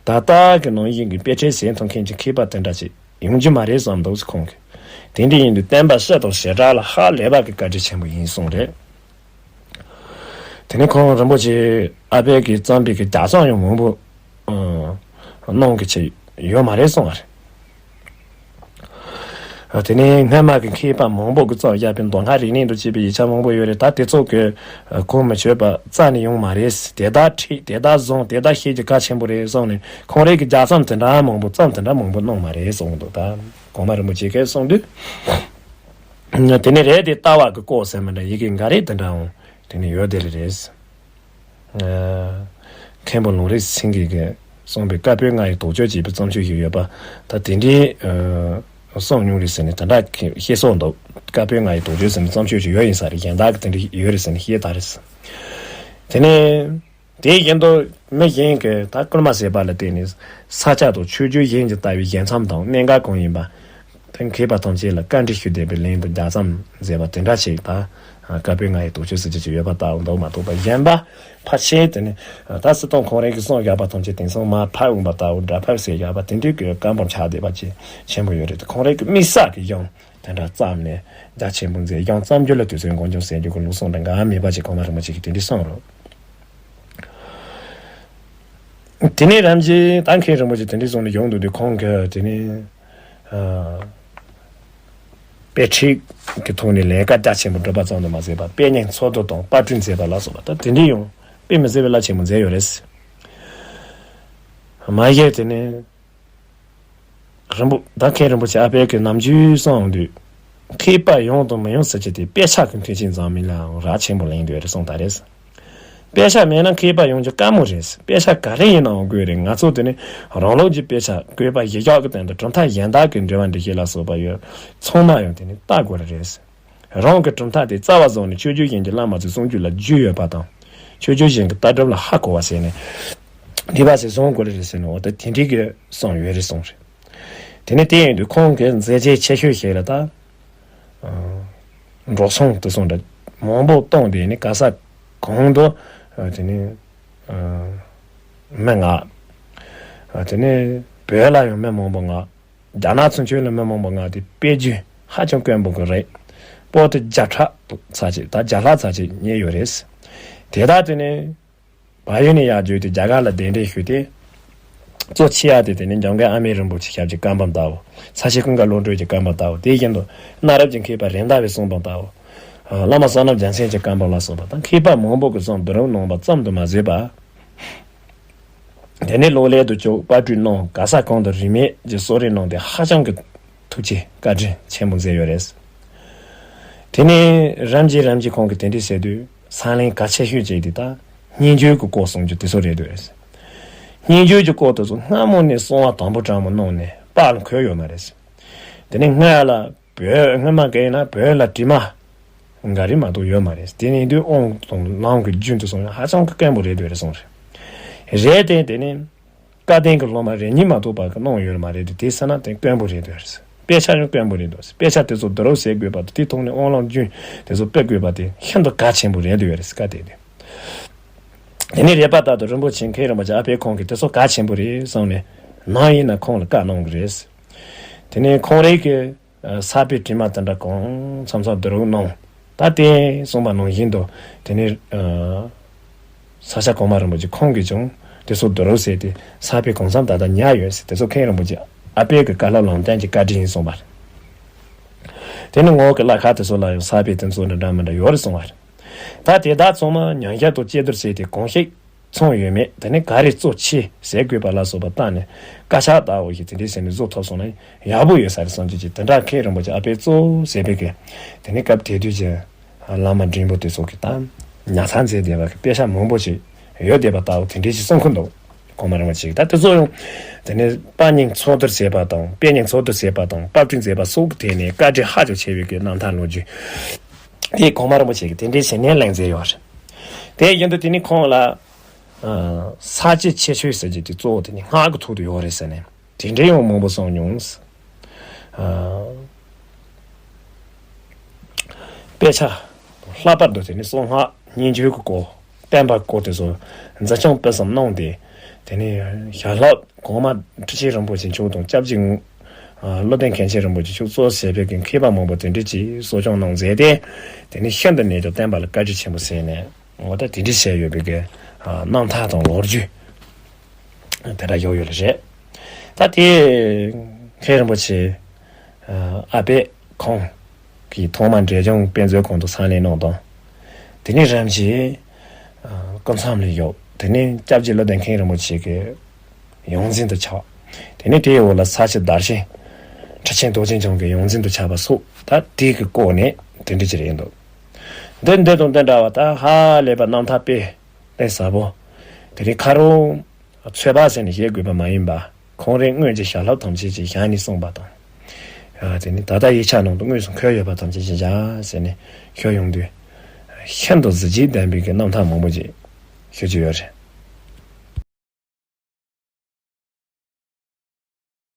ད་ལྟ་གི་ནང་བཞིན་གྱི་དཔེ་ཁྲིད་ཟིན་ཐུབ་མཁན་གྱི་མཁས་པ་དེ་འདྲ་ཞིག་ཡོང་རྒྱུ་མ་རེད་བསམ་འདུག་ཟེར་ཁོང་གིས། དེ་འདྲ་ཡིན་དུས་བསྟན་པ་སྲིད་དང་ཞི་དྲག་ལ་ཧ་ལས་པ་གི་བཀའ་དྲིན་ཆེན་པོ་ཡིན་གསུངས་རེད། དེ་ནས་ཁོང་རིན་པོ་ཆེ་ཨ་ཕས་ཀྱིས་བརྩམས་པའི་གི་ལྗགས་རྩོམ་ཡང་མང་པོ་ཨ་གནང་གི་ཆེད་ཡོད་མ་རེད་གསུངས་པ་རེད། དེ་ནས་སྔོན་མ་གི་མཁས་པ་མང་པོ་གིས་བརྩམས་བཞག་པའི་མདོ་སྔགས་རིག་གནས་དང་བཅས་པའི་ཡིག་ཆ་མང་པོ་ཡོད་རེད། ད་དེ་ཚོ་གི་གོ་མི་ཆོད་པ་རྩ་ནས་ཡོང་མ་རེད། དེ་དག་ཁྲིད་དེ་དག་བཟུང་དེ་དག་ཤེས་རྒྱུ་གལ་ཆེན་པོ་རེད་གསུངས་ནས་ཁོང་རང་གི་ལྗགས་རྩོམ་དེ་འདྲ་མང་པོ་བརྩམས་དེ་འདྲ་མང་པོ་གནང་མ་རེད་གསུངས་འདུག་ད་གོང་མ་རིན་པོ་ཆེ་གིས་གསུངས་དུས། དེ་ནས་རེད་དེ་ལྟ་བ་གི་སྐོར་ཟེར་མི་འདྲ་ཡི་གེ་འགའ་རེ་དེ་འདྲའང་དེ་ནས་ཡོད་དེ་རེད། མཁན་པོ་ལུང་རིགས་སེང་གེ་གིས་གསུངས་པའི་བཀའ་པོད་ལྔ་ཡི་དོགས་གཅོད་ཅེས་པའི་བརྩམས་ཆོས་ཤིག་ཡོད་པ། ད་དེ་འདྲའི་གསུངས་མྱོང་རེད་ཟེར་ནས་དེ་འདྲ་བཤད་སྲོལ་འདུག་བཀའ་པོད་ལྔ་ཡི་དོགས་གཅོད་ཟེར་ནས་བརྩམས་ཆོས་ཤིག་ཡོད་ཡིན་ས་རེད། གཞན་དག་གི་དེ་འདྲ་ཡོད་རེད་ཟེར་ནས་བཤད་ད་རེད། དེ་ནས། དེ་བཞིན་དུ་མི་གཞན་གྱིས་ད་བསྐུལ་མ་བྱས་པ་ལ་བརྟེན་ནས་ས་སྐྱ་དང་ཆོས་བརྒྱུད་གཞན་གྱི་ལྟ་བའི་བཞེད་མཚམས་དང་གནད་འགག་གང་ཡིན་པ། དེ་མཁས་པ་ཐམས་ཅད་ལ་བཀའ་འདྲི་ཞུས་བསྡད་པའི་ལན་དུ་ལྗགས་རྩོམ་མཛད་པ་དེ་འདྲ་ཞིག་ད་བཀའ་པོད་ལྔ་ཡི་དོགས་གཅོད་ཟེར་རྒྱུ་ཅིག་ཡོད་པ་ལྟ་བུ་འདུག་མ་གཏོགས་པ་གཞན་པ་ཕལ་ཆེར་དེ་ནི་ད་སྲིད་དོན་ཁོང་རང་གིས་གསུངས་བཞག་པ་ཐམས་ཅད་དེང་སང་མར་ཕབ་འོང་པ་ལྟ་བུ་འདྲ་ཕབ་ཟེར་བཞག་པ་དེ་འདྲའི་གི་བཀའ་འབུམ་ཆགས་བསྡད་པ་ཅིག་ཆེན་པོ་ཡོད་རེད་དེ་ཁོང་རང་གི་དམིགས་བསལ་གྱི་གཞུང་། དེ་འདྲ་བརྩམས་ནས་རྒྱ་ཆེན་པོ་མཛད། གཞུང་བརྩམས་རྒྱུ་ལ་དུས་ཚོད་འགོར་འགྱངས་ཟེར་རྒྱུ་གི་ལུགས་སྲོལ་འདྲ་འགའ་མེད་པ་ཅིག་གོང་མ་རིན་པོ་ཆེ་གིས་དེ་འདྲ་གསུངས་རོགས། དེ་ནས་རིམ་བཞིན་ད་མཁན་རིན་པོ་ཆེ་དེ་འདྲ་གསུངས་ནས་ཡོང་འདུག་དུས་ཁོང་གིས་དེ་ནས་ཨ་དཔེ་ཁྲིད་ཀྱི་ཐོག་ནས་ལས་ཀ་རྒྱ་ཆེན་པོ་སྒྲུབ་པ་ཙམ་དུ་མ་ཟད་པར་དཔེ་རྙིང་འཚོལ་བསྡུ་དང་པར་སྐྲུན་མཛད་པ་ལ་སོགས་པ་ད་དེ་འདྲ་ཡང་དཔེ་མི་སྲིད་པའི་རླབས་ཆེན་པོ་མཛད་ཡོད་རེད། མ་གཞི་དེ་ནས། རིན་པོ་ད་མཁན་རིན་པོ་ཆེ་ཨ་ཕས་ཀྱི་ནམ་རྒྱུན་གསུངས་འདུག་མཁས་པ་ཡོང་དང་མི་ཡོང་ཟེར་རྒྱུ་དེ་དཔེ་ཆ་གི་མཐུན་རྐྱེན་འཛོམས་མིན་ལའང་རག་ཆེན་པོ་ལེན་འདོད་རེད་གསུངས་ད་རེད། དཔེ་ཆ་མེད་ན་མཁས་པ་ཡོང་རྒྱུ་དཀའ་མོ་རེད། དཔེ་ཆ་ག་རེ་ཡིན་ནའང་དགོས་རེད། ང་ཚོ་དེ་ནི་རང་ལུགས་ཀྱི་དཔེ་ཆ་བཀོད་པ་གཞི་བཞག་གི་སྟེང་དུ་གྲུབ་མཐའ་གཞན་དག་གི་འགྲེལ་པ་འགྲེལ་བཤད་ལ་སོགས་པ་ཡོད་ཚང་མ་ཡང་དེ་ནི་ལྟ་དགོས་རེད། རང་གི་གྲུབ་མཐའ་དེ་རྩ་བ་བཟུང་ནས་ཆོས་བརྒྱུད་གཞན་གྱི་བླ་མ་ཚོའི་གསུང་རྒྱུན་ལ་རྒྱུས་ཡོད་པ་དང་། ཆོས་བརྒྱུད་གཞན་གྱི་ལྟ་གྲུབ་ལ་ཧ་གོ་བ་བྱས་ནས། བསྡུས་པ་ཞིག་བཟུང་དགོས་རེད་ཟེར་ནས་འོ་ད་དེ་འདྲའི་གི་གསུངས་ཡོད་རེད་གསུངས་རེད། དེ་ནས་དེ་ཡིན་དུས་ཁོང་གི་མཛད་རྗེས་ཆེ་ཤོས་ཞིག་ལ་ད། འགྲོ་སོང་དེ་སོང་འདྲ་མང་པོ་བཏང་དེ་ནི་ག་ས་གང་དུ་དེ་ནི་མི་མངགས། དེ་ནི་བོད་ལ་ཡང་མི་མང་པོ་མངགས། རྒྱ་ནག་ཚུན་ཆད་ལ་མི་མང་པོ་མངགས་ཏེ་དཔེ་རྒྱུན་ཧ་ཅང་དཀོན་པོ་གི་རེད། པོ་ཏི་བརྒྱ་ཕྲག་ཚ་ཅིག་ད་བརྒྱ་ལྷག་ཚ་ཅིག་རྙེད་ཡོད་རེད། དེ་དག་དེ་ནས་བལ་ཡུལ་ནས་ཡར་བརྒྱུད་དེ་རྒྱ་གར་ལ་གདན་འདྲེན་ཞུས་ཏེ། གཙོ་ཆེ་བ་དེ་དེ་ནས་འཇམ་མགོན་ཨ་མྱེས་རིན་པོ་ཆེ་ཞབས་ཀྱི་བཀའ་འབུམ་ལྟ་བུ། ས་སྐྱ་ཀུན་དགའ་བློ་གྲོས་ཀྱི་བཀའ་འབུམ་ལྟ་བུ། དེ་བཞིན་དུ་གནའ་རབས་ཀྱི་མཁས་པ་རེད་མདའ་བའི་གསུང་འབུམ་ལྟ་བུ། བླ་མ་བསོད་ནམས་རྒྱལ་མཚན་གྱི་བཀའ་འབུམ་ལ་སོགས་པ་དང་མཁས་པ་མང་པོ་གིས་གསུང་བསྡུ་རུབ་གནང་བ་ཙམ་དུ་མ་ཟད་པ། དེ་ནས་གློག་ཀླད་དུ་བཅུག་པར་སྐྲུན་གནང་ག་ས་གང་དུ་རིན་མེད་ཀྱི་གསོལ་རས་གནང་སྟེ་ཧ་ཅང་གི་ཐུགས་རྗེ་བཀའ་དྲིན་ཆེན་པོ་མཛད་ཡོད་རེད། དེ་ནས་རིམ་གྱིས་རིམ་གྱིས་ཁོང་གིས་དེ་འདྲ་བྱས་དུས་ས་ལན་གལ་ཆེ་ཤོས་གཅིག་དེ་ད་སྙན་བརྒྱུད་ཀྱི་སྐོར་གསུང་རྒྱུ་དེ་ཚོ་རེད་འདུག་རེད། སྙན་བརྒྱུད་ཀྱི་སྐོར་དེ་ཚོ་སྔ་མོ་ནས་གསང་བ་དམ་པོ་དྲང་མོ་གནང་ནས་པར་འཁོད་ཡོད་མ་རེད། དེ་ནས་སྔ་ལ་བོད་སྔ་མ་གལ་ཡིན་ན་བོད་ལ་བྲིས་མ། འགའ་རེ་མ་གཏོགས་ཡོད་མ་རེད། དེ་ནས་དུས་དབང་དང་ལམ་གྱི་རྒྱུན་དུ་སོང་ཡང་ཧ་ཅང་གི་དཀོན་པོ་རེད་འདོད་རེད་གསུངས་རེད། རེད་དེ་དེ་ནས་བཀའ་བསྟན་གྱི་སློབ་མ་རེ་གཉིས་མ་གཏོགས་པ་གི་གནང་ཡོད་མ་རེད་དེ་དེ་ས་ན་དེ་དཀོན་པོ་རེད་འདོད་རེད། དཔེ་ཆ་ཡང་དཀོན་པོ་རེད་འདོད་རེད། དཔེ་ཆ་དེ་ཚོ་བསྡུ་རུབ་བྱེད་དགོས་པ་དང་དེ་ཐོག་ནས་དབང་ལམ་རྒྱུན་དེ་ཚོ་སྤེལ་དགོས་པ་དེ་ཤིན་ཏུ་གལ་ཆེན་པོ་རེད་འདོད་རེད་བཀའ་བསྟན་དེ། དེ་ནས་རེད་པ་ད་དུ་རིན་པོ་ཆེ་མཁན་རིན་པོ་ཆེ་ཨ་ཕས་ཁོང་གིས་དེ་ཚོ་གལ་ཆེན་པོ་རེད་བསམ་ནས་ནམ་ཡིན་ན་ཁོང་ལ་བཀའ་གནང་གི་རེད། དེ་ནས་ཁོང་རང་གིས། ས་པའི་བྲིས་མ་དེ་འདྲ་གང་འཚམ་འཚམ་བསྡུ་རུབ་གནང་། ད་དེ་གསུངས་པ་ནང་བཞིན་དུ་དེ་ནས་ས་སྐྱ་གོང་མ་རིན་པོ་ཆེ་ཁོང་གིས་ཀྱང་དེ་ཚོ་བསྡུ་རུབ་བྱས་ཏེ་ས་པའི་གང་འཚམ་ད་ལྟ་ཉར་ཡོད་ཟེར་དེ་ཚོ་མཁན་རིན་པོ་ཆེ་ཨ་ཕའི་གི་བཀའ་སློབ་ལམ་སྟོན་གྱི་བཀའ་དྲིན་ཡིན་གསུངས་པ་རེད། དེ་ནས་ངོ་གི་བླ་ཁག་དེ་ཚོ་ལ་ཡང་ས་པའི་དེ་ཚོ་འདྲ་འདྲ་མི་འདྲ་ཡོད་རེད་གསུངས་པ་རེད། ད་དེ་དག་ཚང་མ་ཉམས་ཞིབ་དང་དཔྱད་བསྡུར་བྱས་ཏེ་གང་ཞིག་ཚང་ཡོད་མེད་དེ་ནས་ག་རེ་གཙོ་ཆེ་ཟེར་དགོས་པ་ལ་སོགས་པ་བལྟས་ནས་བཀའ་ཤག་ལྟ་བུ་ཞིག་དེ་འདྲའི་ཟེར་ནས་བཟོ་ཐུབ་སོང་ན་ཡག་པོ་ཡོད་ས་རེད་བསམ་གྱི་ཅིག་དེ་འདྲ་མཁན་རིན་པོ་ཆེ་ཨ་ཕས་གཙོ་བོ་ཟེར་བའི་གི་དེ་ནས་སྐབས་དེ་དུས་ཀྱི་བླ་མ་འབྲིང་པོ་དེ་ཚོ་གི་ད་ཉར་ཚགས་མཛད་བསྡད་པ་གི་དཔེ་ཆ་མང་པོ་ཞིག་ཡོད་བསྡད་པ་ལྟ་བུ་དེ་འདྲའི་ཞིག་གསུང་གི་འདུག་གོང་མ་རིན་པོ་ཆེ་གི་ད་དེ་ཚོ་ཡང་དེ་ནས་པར་རྙིང་འཚོལ་བསྡུ་བྱས་པ་དང་དཔེ་རྙིང་འཚོལ་བསྡུ་བྱས་པ་དང་པར་སྐྲུན་མཛད་པ་སོགས་ཀྱི་ཐད་ནས་བཀའ་དྲིན་ཧ་ཅང་ཆེ་བའི་གི་རྣམ་ཐར་ལོ་རྒྱུས། དེ་གོང་མ་རིན་པོ་ཆེ་གིས་དེ་འདྲའི་བྱས་ནས་གླེང་མཛད་ཡོད་རེད། དེ་བཞིན་དུ་དེ་ནི་ཁོང་ལ་ས་བཅད་ཆེ་ཤོས་ཟེར་རྒྱུ་དེ་གཙོ་བོ་དེ་ནི་སྔགས་ཀྱི་ཐོག་ཏུ་ཡོད་རེད་ཟེར་ནས་དེ་འདྲའི་ཡང་མང་པོ་གསུངས་མྱོང་། དཔེ་ཆ་ལྷག་པར་དུ་དེ་ནི་གསང་སྔགས་སྙན་བརྒྱུད་ཀྱི་སྐོར་བསྟན་པ་སྐོར་དེ་ཚོ་འཛིན་སྐྱོང་སྤེལ་གསུམ་གནང་སྟེ་དེ་ནི་ཞལ་སློབ། གོང་མ་ཁྲི་ཆེན་རིན་པོ་ཆེ་མཆོག་དང་སྐྱབས་རྗེ་ངག་ བློ་ལྡན་མཁན་ཆེན་རིན་པོ་ཆེ་མཆོག་གཙོ་བྱས་པའི་གི་མཁས་པ་མང་པོ་དེ་འདྲ་ཅིག་གསོ་སྐྱོང་གནང་མཛད་དེ། དེ་ནས་ཤིན་ཏུ་ནས་ཀྱང་བསྟན་པ་ལ་བཀའ་དྲིན་ཆེན་པོ་ཟེར་ནས། འོ་ད་དེ་འདྲ་བྱས་ཡོད་པའི་གི་རྣམ་ཐར་དང་ལོ་རྒྱུས་དེ་འདྲ་ཡོད་ཡོད་ལ་རེད། ད་དེ་མཁན་རིན་པོ་ཆེ་ཨ་པས་ཁོང་གིས་ཐོག་མར་འབྲས་ལྗོངས་དཔེ་མཛོད་ཁང་དུ་ཕྱག་ལས་གནང་དང་། དེ་ནས་རིམ་བཞིན་སྐུ་མཚམས་ལ་བཞུགས། དེ་ནས་སྐྱབས་རྗེ་བློ་ལྡན་མཁན་རིན་པོ་ཆེ་གི་ཡོངས་འཛིན་དུ་ཆགས། དེ་ནས་དེའི་འོག་ལ་ས་སྐྱ་བདག་ཆེན་ཁྲི་ཆེན་རྡོ་རྗེ་འཆང་གི་ཡོངས་འཛིན་དུ་ཆགས་པ་སོགས། ད་དེ་གི་སྐོར་ནས་དེ་འདྲ་ཅིག་རེད་འདུག་འདི་འདི་དང་འདི་འདྲ་བ་ད་ཧ་ལས་པ་རྣམ་ཐར་དཔེ་ལས་ཟབ་པོ། དེ་ནས་ཁ་རོག་ཚོད་དཔག་ཟེར་ནས་བཤད་དགོས་པ་མ་ཡིན་པ། ཁོང་རང་སྔོན་གྱི་ཞལ་སློབ་ཐམས་ཅད་ཀྱིས་བཞག་ནས་གསུངས་པ་དང་། ཨ་དེ་ནི་ད་ལྟ་ཡིག་ཆ་ནང་དུ་དངོས་སུ་འཁོད་ཡོད་པ་ཐམས་ཅད་ཀྱིས་བཞག་ཟེར་ནས་ཤོད་ཡོང་དུས། ཤིན་ཏུ་གཟི་བརྗིད་ལྡན་པའི་གི་རྣམ་ཐར་མང་པོ་ཅིག་ཤོད་ཀྱི་ཡོད་རེད།